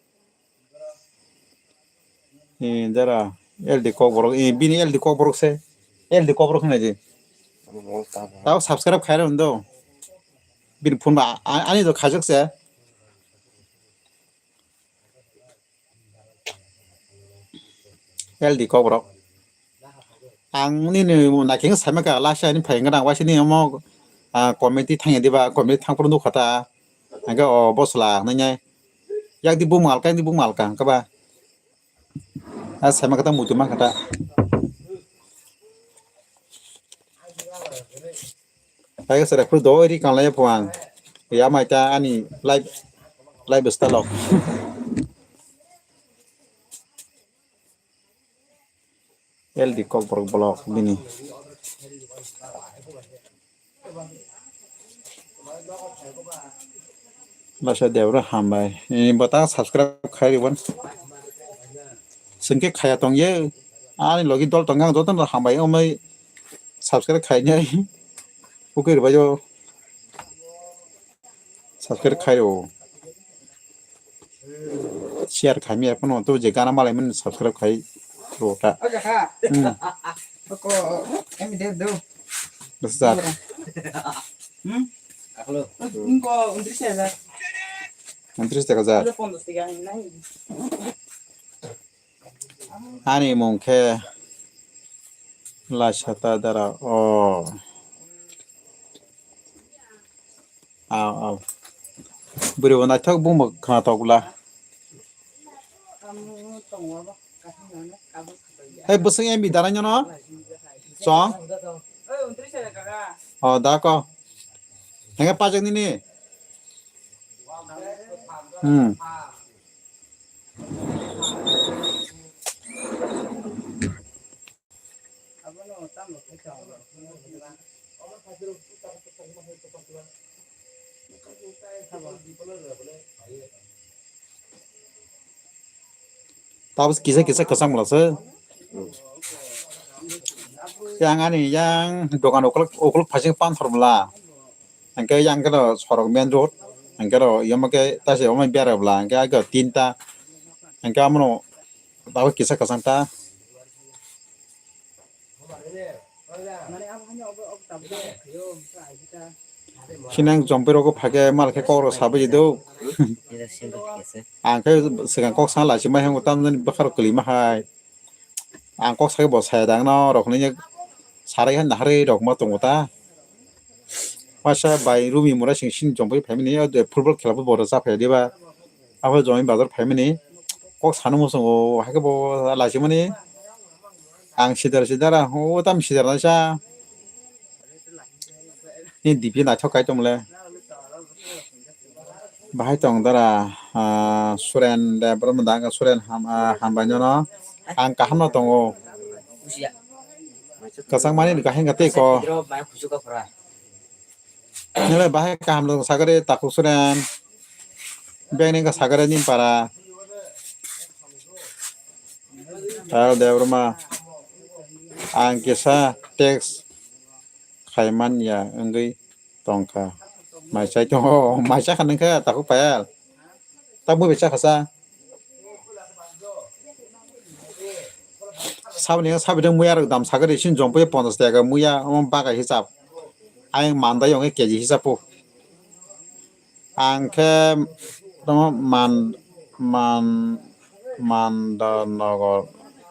Eh, dara L D kok borok, eh, bini L D kok borok se. L D kok borok hinai di. Tao subscribe khairo ndo. Bini phone ba a-, ani do khajak se. L D kok borok. Ang nini naikhe saimaka last ani phai wngkha nang waisa ni omo, ah, committee thangya diba, committee thangphuru nukha ta. Hingkhe o bosla hnai nai. Yak di bung malka, di bung malka hingkhe ba. Ah, saimaka ta muitu mankha ta. Kaiga chwrai phuru doi ri kanlai phuang. Ya mai ta ani live, live style o. L D kok borok block bini. Masa debra hambai. Ini bota subscribe khai riban. Sengke khaya tong ye. Ani logi dol tong ang joto no hambai omai subscribe khai nai. Ukir bayo. Subscribe khai o. Share khai mi apono to je gana malai man subscribe khai ro ta. Oja kha. Hmm. Ko em de do. Besar. Hmm? Ako. Ko undri se da. Undri se da. Pondos tiga nai. Ani mung khe Laisata dara o. Aw, aw. Bwrwi bo naithok bumbo khwnatok bwla. Hei bwswk M B dara nyono? Chong? O da ko. Hengkhe pajak nini? Hmm. Tabuk kisa kisa kwchang bwla se. Yang ani yang dokan ukuluk ukuluk phaising panthor bwla. Hingke yang keno sorok main road, hingke ro yamo ke tase omo bera bwla, hingke ake tinta, hingke amono tabuk kisa kwchang ta. Sinang jompui rok phage mal khe kok rok sabai do. Ang khe swkang kok sana lachimai hango tamjani bwkha rok kwlwima hai. Ang kok sai bo saya dang no rok hinwi sarai han naharwi rok ma tongo ta. Masa bai Rumi Mura sing sini jompui phaimani o football khela bo bo rwchap phai diba. Abo join bazar phaimani. kok sano muchungo, hai khe bo laisimani. Ang sidar sidar, o tam sidar naisa. Ni D P naithok kai tongmole. Bahai tong dara, ah, Suren de, borok no dang Suren ham-, ah, hambai nono. Ang kaham no tongo. Kwchang mani kaham kha tei ko. Nile bahai kaham no sagari takhuk Suren. Beng ni ka sagari ni para. Payal Debbarma, ang kisa text khai man ya wngwi tongkha. Mai chai tongo, mai chakha nangkha, takhuk Payal. Tabuk bai chakha sa. Saboni, saboni muya rok dam sagari sin jompo ponchash taka muya, omo bagai hisab. Ayang mandai yong K G hisab po. Ang khe tamo Man, Man, Mandanagar,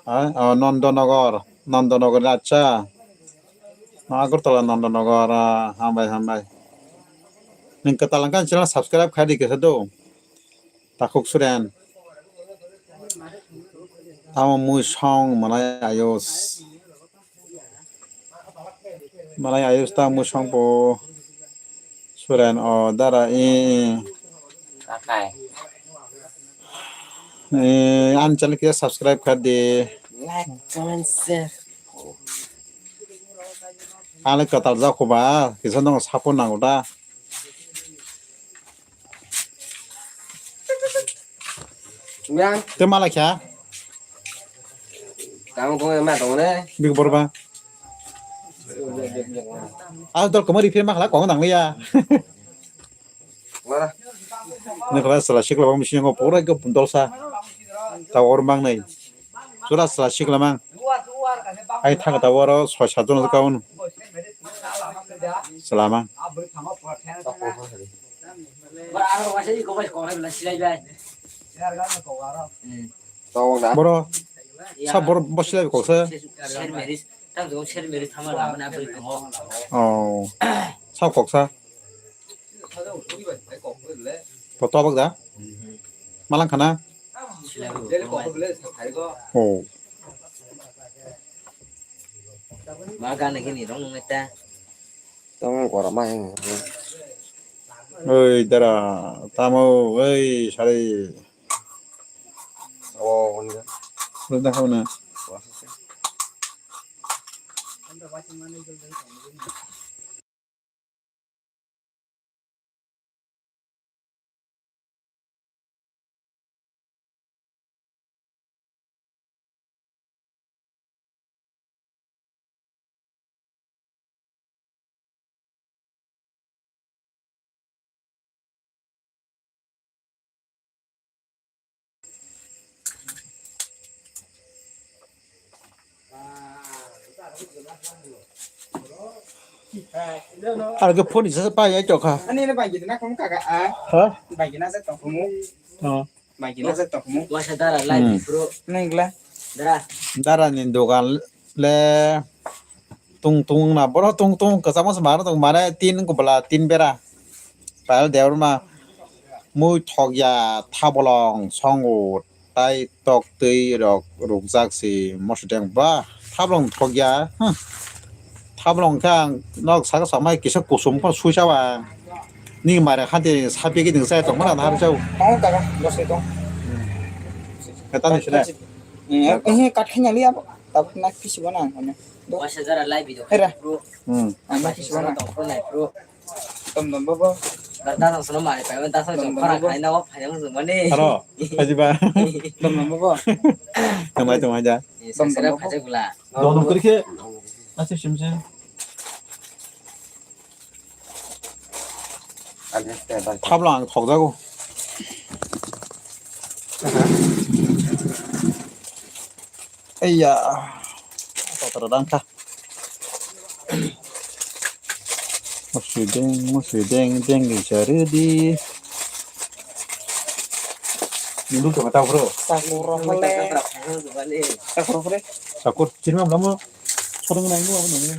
eh? Oh, Nandanagar, Nandanagar, acha. Agartala Nandanagar, ah, hambai, hambai. Nang kwtal hwnkhe channel subscribe khai di kisa do. Takhuk Suren. Tamo mui song manai ayos. Malai ayus ta musong po Suren o dara i. Takai. Eh, an channel khe subscribe kha di. Like, comment, share. Ang le kwtal jak kho ba, kisa nang support nango da. Yang. Te mala kya? Tang tong ma tong ne. Big Borba. Ah, dol komari phir ma khala kong nang ya. Wara. Ne khala sala sikla bang misi ngo pura ke dolsa. Ta or mang nai. Sura sala sikla mang. Ai thang ta waro soi sat jon ka un. Sala mang. Boro sa boro bosilai koksa. Oh, sa koksa. Bo tobok da? Malang khana? Oh. Ma gana gini rong neta. Tamo gorok ma heng. Oi dara, tamo oi sari. Oh, wani. Runda khauna. Ar ke phone isa pa ya chokha. Ani na bagi na kum kaga a. Ha? Bagi na sa tokumu. Oh. Bagi na sa tokumu. Wasa dara lai bro. Nengla. Dara. Dara ni dogan le tung tung na boro tung tung kasamo se maro tung mare tin kubla tin bera. Payal Debbarma mui thokya thabolong songo tai tok twi rok rukjak si mosodeng ba thabolong thokya, hmm. Thabolong khe ang nok saka samai kisa kusum khe suisa ba ni mare hati sapi giding sai tong mana har jau. Tong daga bosai tong. Kata ni sila. Eh, eh, kat khanya liya tabuk nak kisi bana ang. Wasa jara lai video. Hera. Hmm. Ang nak kisi bana. Tong bro. Tom tom bobo. Bar dasang sono mari pai, dasang sono khara khai na o phai nang mani. Aro, phaji ba. Tom tom bobo. Tongmai tongmai ja. Tom tom bobo. Dom dom kri khe. Ase simse. Thabla ang thokjago. Eiya. Totoro dangkha. Musui deng, musui deng, deng gisa redi. Ninduk sama tau bro. Sakur rokole. Sakur rokole. Sakur, chirma belamo. Sorong nai mo abo nang.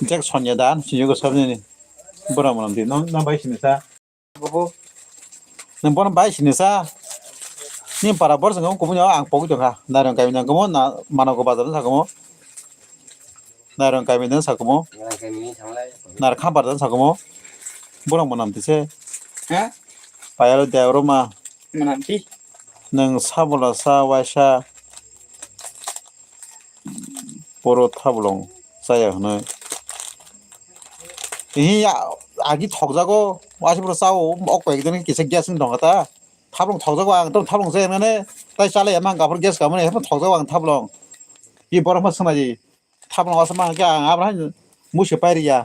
Jackson ya dan, sinyo ko sabni ni. Bora mwnam di, nang, nang bai sini sa. Bobo. Nang bono bai sini sa. Ni para bor sengkang kubuni ang pogwi tongkha. Nairang kaimni nang kumo, na, mano ko bazar sa kumo. Nairang kaimni nang sa kumo. Nairang kaimni thanglai. Nar kha bazar sa kumo. Bora mwnam di se. Ha? Payalo de roma. Mwnam di. Nang sa bola sa waisa. Poro thablong chaya hwnwi. Ihi ya, agi thokjago, waisa poro chao, ok koi ekdin kisa gas wng tongkha ta. Thablong thokjago ang, tamo thablong chaya nane, tai chalai ya mang kaphor gas kamani, hephano thokjago ang thablong. I borok ma swnaji, thablong asa mang khe ang abra hai musi pairiya.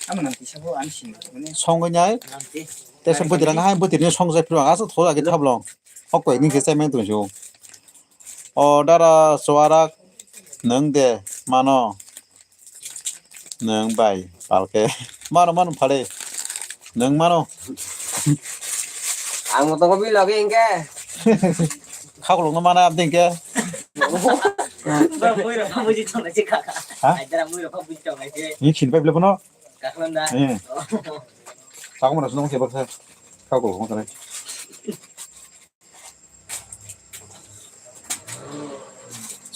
Amo nang kisa bo ang sini. Songwi nai. Nang ti. Tesa bwtwrang hai bwtwrni songjak phiro ang asa thokjak khe thablong. Ok koi ekdin kisa mang tong sio. O dara chuarak nwng de mano. Nwng bai palke. Mano, mano phale. Nwng mano. Ang mo tongo bi logi hingke. Khaklokno mana abdi hingke. Ba mui rok buji tongnai se kaka. Ha? Aidara mui rok buji tongnai se. Ni sin pai bile bono. Kaklanda. Eh. Tako mana sunong se baksa. Khaklokno kanai.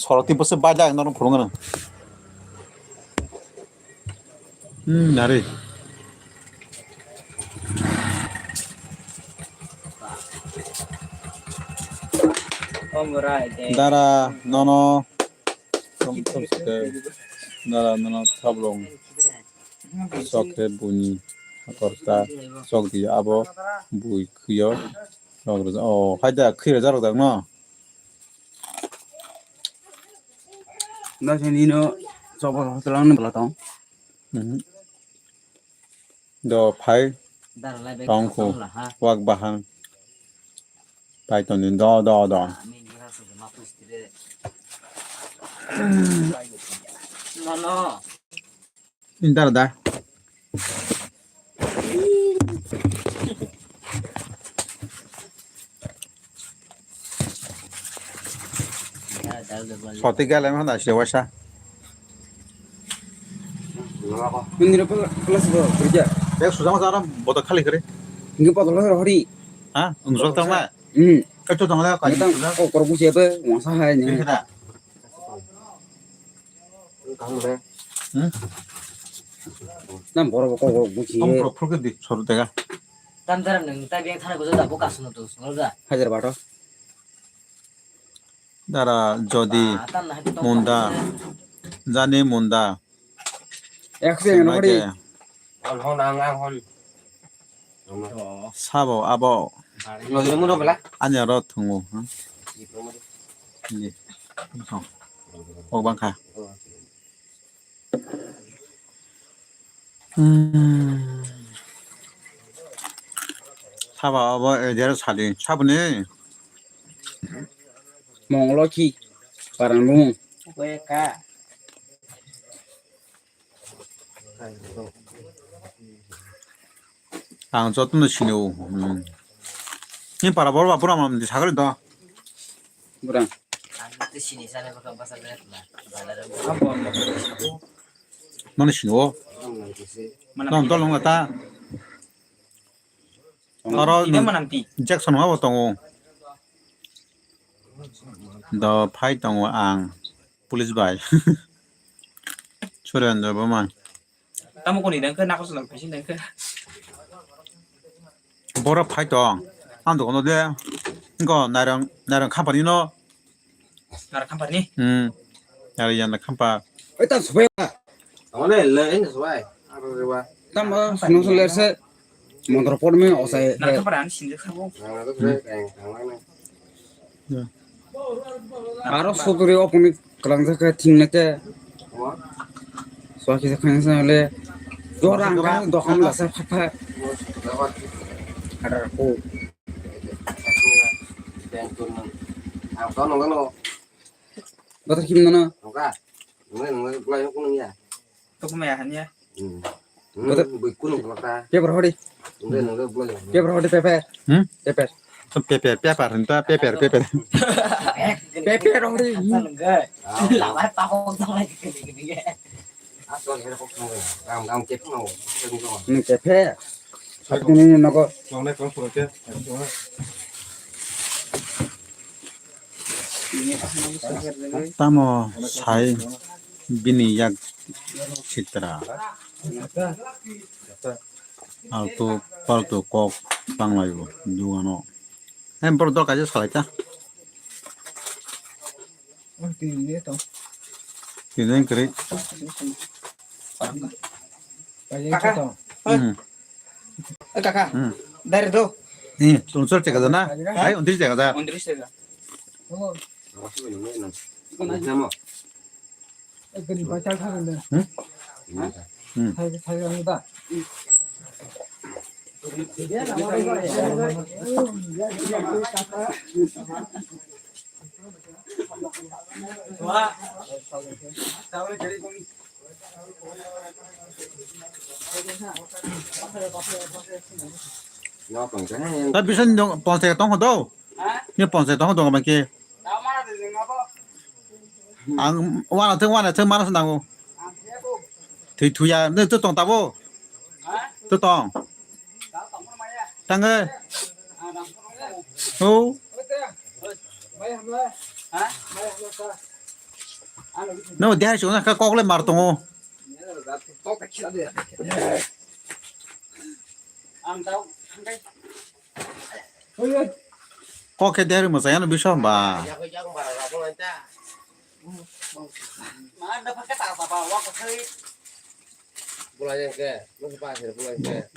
Sorok twi bwswk bai jak norok phunukgwno. Hmm, nari. Dara, nono. Dara, nono, thablong. Sok khe buini hakhor ta sok di abo bui khwio. Sok rwjak. Oh, hai da khwi rwjak rwjak no. Nasi nino sok hotel ang bela tong. Mhm. Do phai tong khu wak bahang. Pai tong di do do do. No, no. Intar da. Soti gale ma da se wasa. Nini ro plus bo kerja. Ek sujang sa ram boto khali kare. Ini botol ro hori. Ha? Unjol tang ma? Hmm. Kacho tang la ka. Ini tang ko kor busi apa? Wasa hai ni. Ini da. Kamu deh. Hmm? Nam boro boro kok buji. Kamu boro phulke di soru tega. Tam jara nang tai beng thana gojo da bo kasno to solo da. Hajar bato. Dara jodi munda jani munda. Ekse no hori. Sabo abo. Ani aro thungo. Ni. O bangkha. Hmm. Sabo abo ejero sadi. Saboni. Monglo ki. Parang bung. Ang jotono sini o. Hmm. Ni para bor ba pura mam di sagri do. Burang. Mani sini o. Nong tol nong ta. Oro Jackson ma bo tongo. Do phai tongo ang police bai. Surendra Boma. Tamo koni dengke nako sodang paisin dengke. Boro phai tong. Ang dokono de. Ngo nairang nairang company no. Nara khamparni? Hmm. Nara yana khampa. Oi, tam subai. Tamo le, le, ini subai. Aro rewa. Tam, ah, suno suler se. Motor pot me osai. Nara khampar ani sinjak sabo. Nara to subai, kain, kain lang na. Ya. Aro soturi opuni kalang jaka thing na te. Apa? Soki jaka ni sa le. Dora ang kan dokam la sa pha pha. Ada ko. Batar kim nana? Nongka. Nunggu, nunggu, bulan yang kuning ya. Tuh, maya hanya. Hmm. Batar. Hmm, bui kuning kota. Paper hori. Nunggu, nunggu, bulan yang. Paper hori, paper. Hmm? Paper. Paper, paper, entah, paper, paper. Paper hori. Lawan tahun tahun lagi gini-gini ya. Nwng kephe. Sakni nogo. Tamo sai bini yak sitra. Altu paltu kok tanglaio dugano. Hem borok dol kaisa salai ta. Tini kwrwi. Kaka. Hmm. Eh, kaka. Hmm. Dari do. Ni, unsur tiga jana. Hai, untris tiga jana. Untris tiga. Hmm? Hmm. Ta bisan dong, ponchai tong do. Ni ponchai tong do ma ke. Ang wana thung, wana thung, mana se nango. Thwi thuya, ne to tong tabo. To tong. Tange. Oh. No, dia suna ka kokle mar tongo. Kok khe deri mwsai ano bisa ba.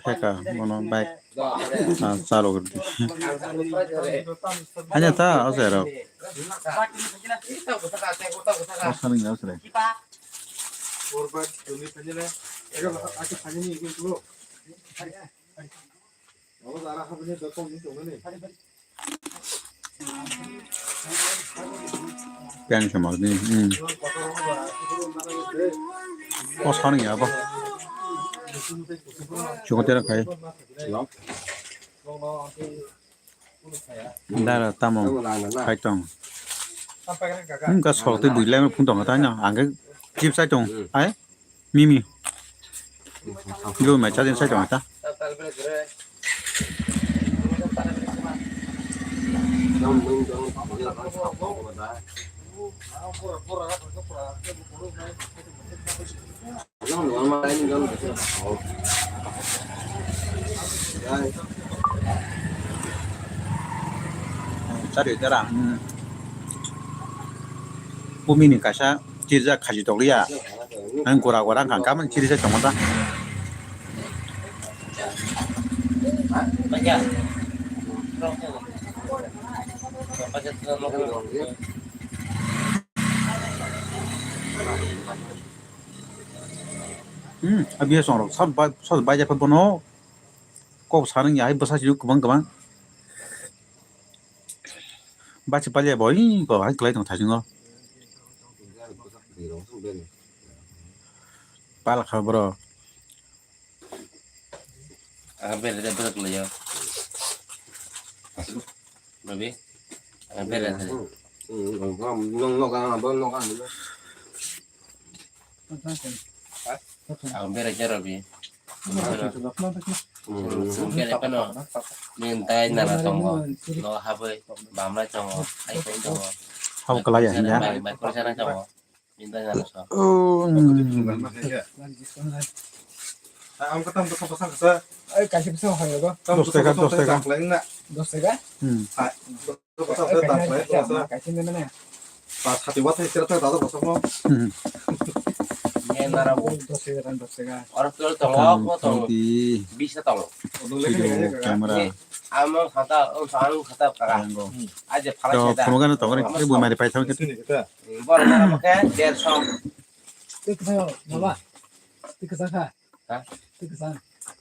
Pheka bono bike. Ah, chalo gurdi. Hanya ta ose ro. Ose ro. Pian sama ni. Hmm. Oh, sana ya apa? Cuma tiada kai. Dara tamo khai tong. Wngkha sok tei bwrwi lai phun tong tang ang khe chips chai tong ai mimi. Yo mai chajin chai tong ta. Chari jara, hmm. Bumini kaisa chirjak khaji tokliya. Ang gura gura wngkha, ang kamani chiri se tongma ta. Hmm, abiya songrok sab bai, sab bai japa bono. Kok sanang ya, hai bwsa sijak kwbang kwbang. Bachi palia bo, ih, bo, hai kwlai tong thajingo. Pal kha bro. Ah, bere de bere kwlai yo. Babi. Ah, bere de. Nong noga, bo noga. Ang bere jaro bi. Bere kano. Mintai nara tongo. No haboi bamla tongo. Hai kai tongo. Hau kalai ya, ya. Bai bai koi sana tongo. Mintai nara so. Oh. Ang kata ang kata pasang kasa. Ay, kasi pasang hoy ba. Dos taka, dos taka. Dos taka? Hmm. Ha?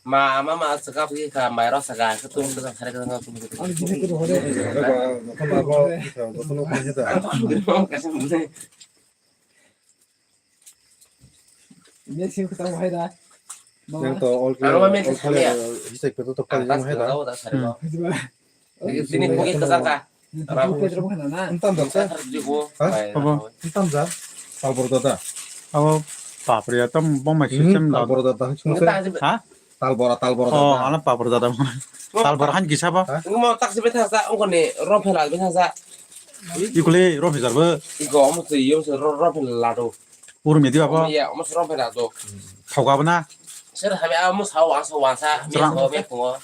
Ma, ma, ma, saka pagi ka, mai ro saka, ka tum ka sare ka tum ka. Ani jini ko hore. Ini sih kita mau hera. Yang to all clear, all clear, hisai ko to kali mau hera. Sini bugi kesaka. Entam da sa? Ha? Apa? Entam da? Salbor da da. Abo Papri atom bomai Hmm, system tal da. Bora da, da, sung se. Tang se Ha? Tal bora, tal bora Oh, da. Ana papri da da. Tal bora han kisa ba? Ha? Ngo tak se betha sa, ngo ne rom phela betha sa. Ikuli rom phela ba? Iko omo se, yo se rom phela lado. Ur medi ba? Ya, omo se rom phela do. Khau ga ba na? Ser habe amo sa wa sa wa sa, me Serang. Sa me ko.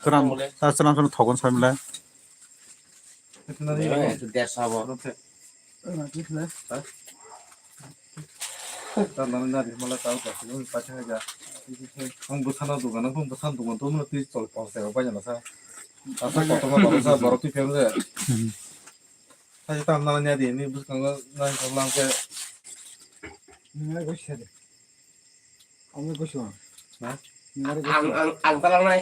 Seram, ta seram seram thogon samle. Dersa bo. Ang bwsano dogan, ang bwsano dogan twi chol pon se bai na sa. Asa kotor ma kotor sa borok twi phem je. Sai tam na nya di ni bwskango nang khablang ke. Nang ai goi se de. Ang goi se. Ha? Nang ai goi se. Ang, ang, ang talang nai.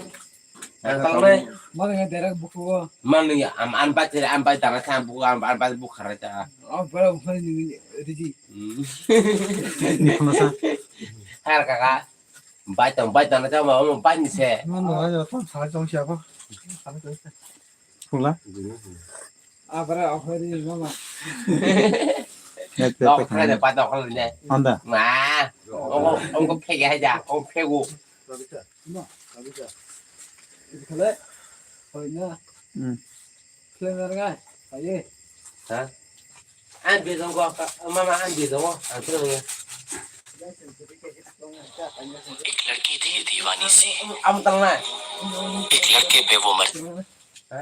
Ang talang nai. Mana ngai derek buku. Mana ya, am, am bai tere, am bai dana sa, buku, am, am bai buku khara ta. Ang bai buku ni, ni, ni, di. Hmm. Ni kono sa. Har kaka. Bai tong, bai tong, na chama, omo bai ni se. Mana ngai ya, tam sa chong siapa. Pula. Abra okhori mama. Nek tek Dok tek khare de, nang. Pai dok khare de. Anda. Ma. Ong, ong ko phege hai ja, ong phegu. Kabisa. Ma, kabisa. Ikhale. Hoina. Hmm. Khleng ngai. Aye. Ha? Ang bijong ko, mama ang bijong ko, ang phegu. एक लड़की थी दीवानी सी। Am tang na. एक लड़के पे वो मर Ha?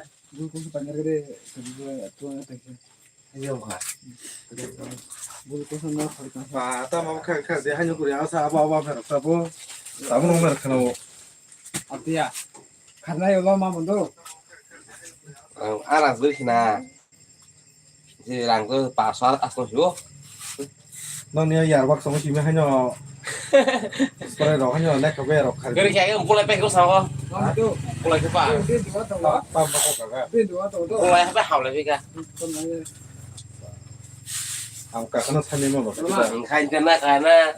Iyo kha. Ba, ta ma kha, kha, de, haino kuri, asa, abo, abo, abo, abo, abo, abo, abo, abo, abo, abo. Atiya. Kharnai ulo ma mundo. Ang aras bai khna. Je rang ko paso asno sio. Noni yar bak songo simi haino. Spray rok haino lek kabe rok khari. Gari kaya kulai pek ko sango. Kulai ke pa. Pam pam ko kaga. Kulai apa hawle pika. Ang kakana sani mo. Khai kana kana.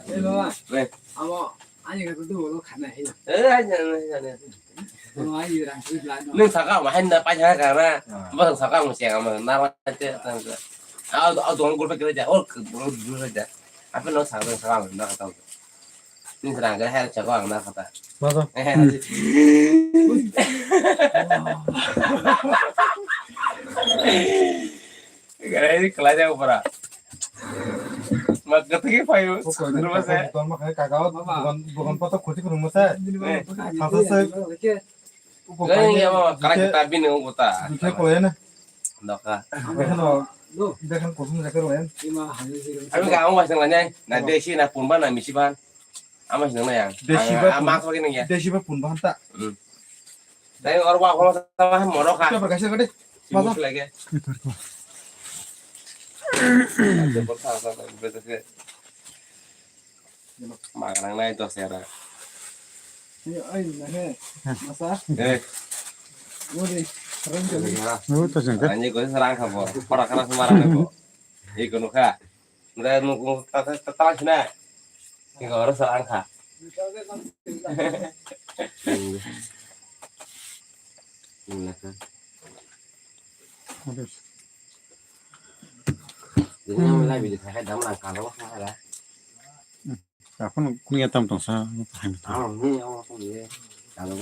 Re. Amo ani kata tu lo khana hai. Eh, hai kana, hai kana. Nwng sakha ma haino paisa kana. Bo sakha mo siya ma na ma te ta. Au au dong gol pe kre ja. Or gol ja. Apa no sakha sakha na kata. Nwng sakha hai sakha na kata. Masa. Eh. Gare ni kala ja upara. Ma kata ki payo. Bukan patok khoti kurung masa. Sasa sai. Gare ni ama kara kita bini uta. Dukhe kolai na. Doka. Dekhan o, dekhan kusum dekhe roen. Ami ka ang wasang lanyai. Na desi na punba na misiban. Ama sinang na yang. Desi ba ama pun-, kok ini ya. Desi ba punba hanta. Hmm. Dai or wa ko sama moro kha. Coba kasih kade. Masa lagi. Magrang nai dos era. Ayo, ayo, nahe. Masa? Eh. Uri, keren jadi. Ini kau serang kha bo. Pora kana semarang kha bo. Iko nukha. Nda nukung tata tata sina. Iko ora sa angkha. Nukha. Ini yang mulai bini saya dam lang kalau saya. Aku nukung ya tam tong sa. Aw ni aw aku ye. Kalau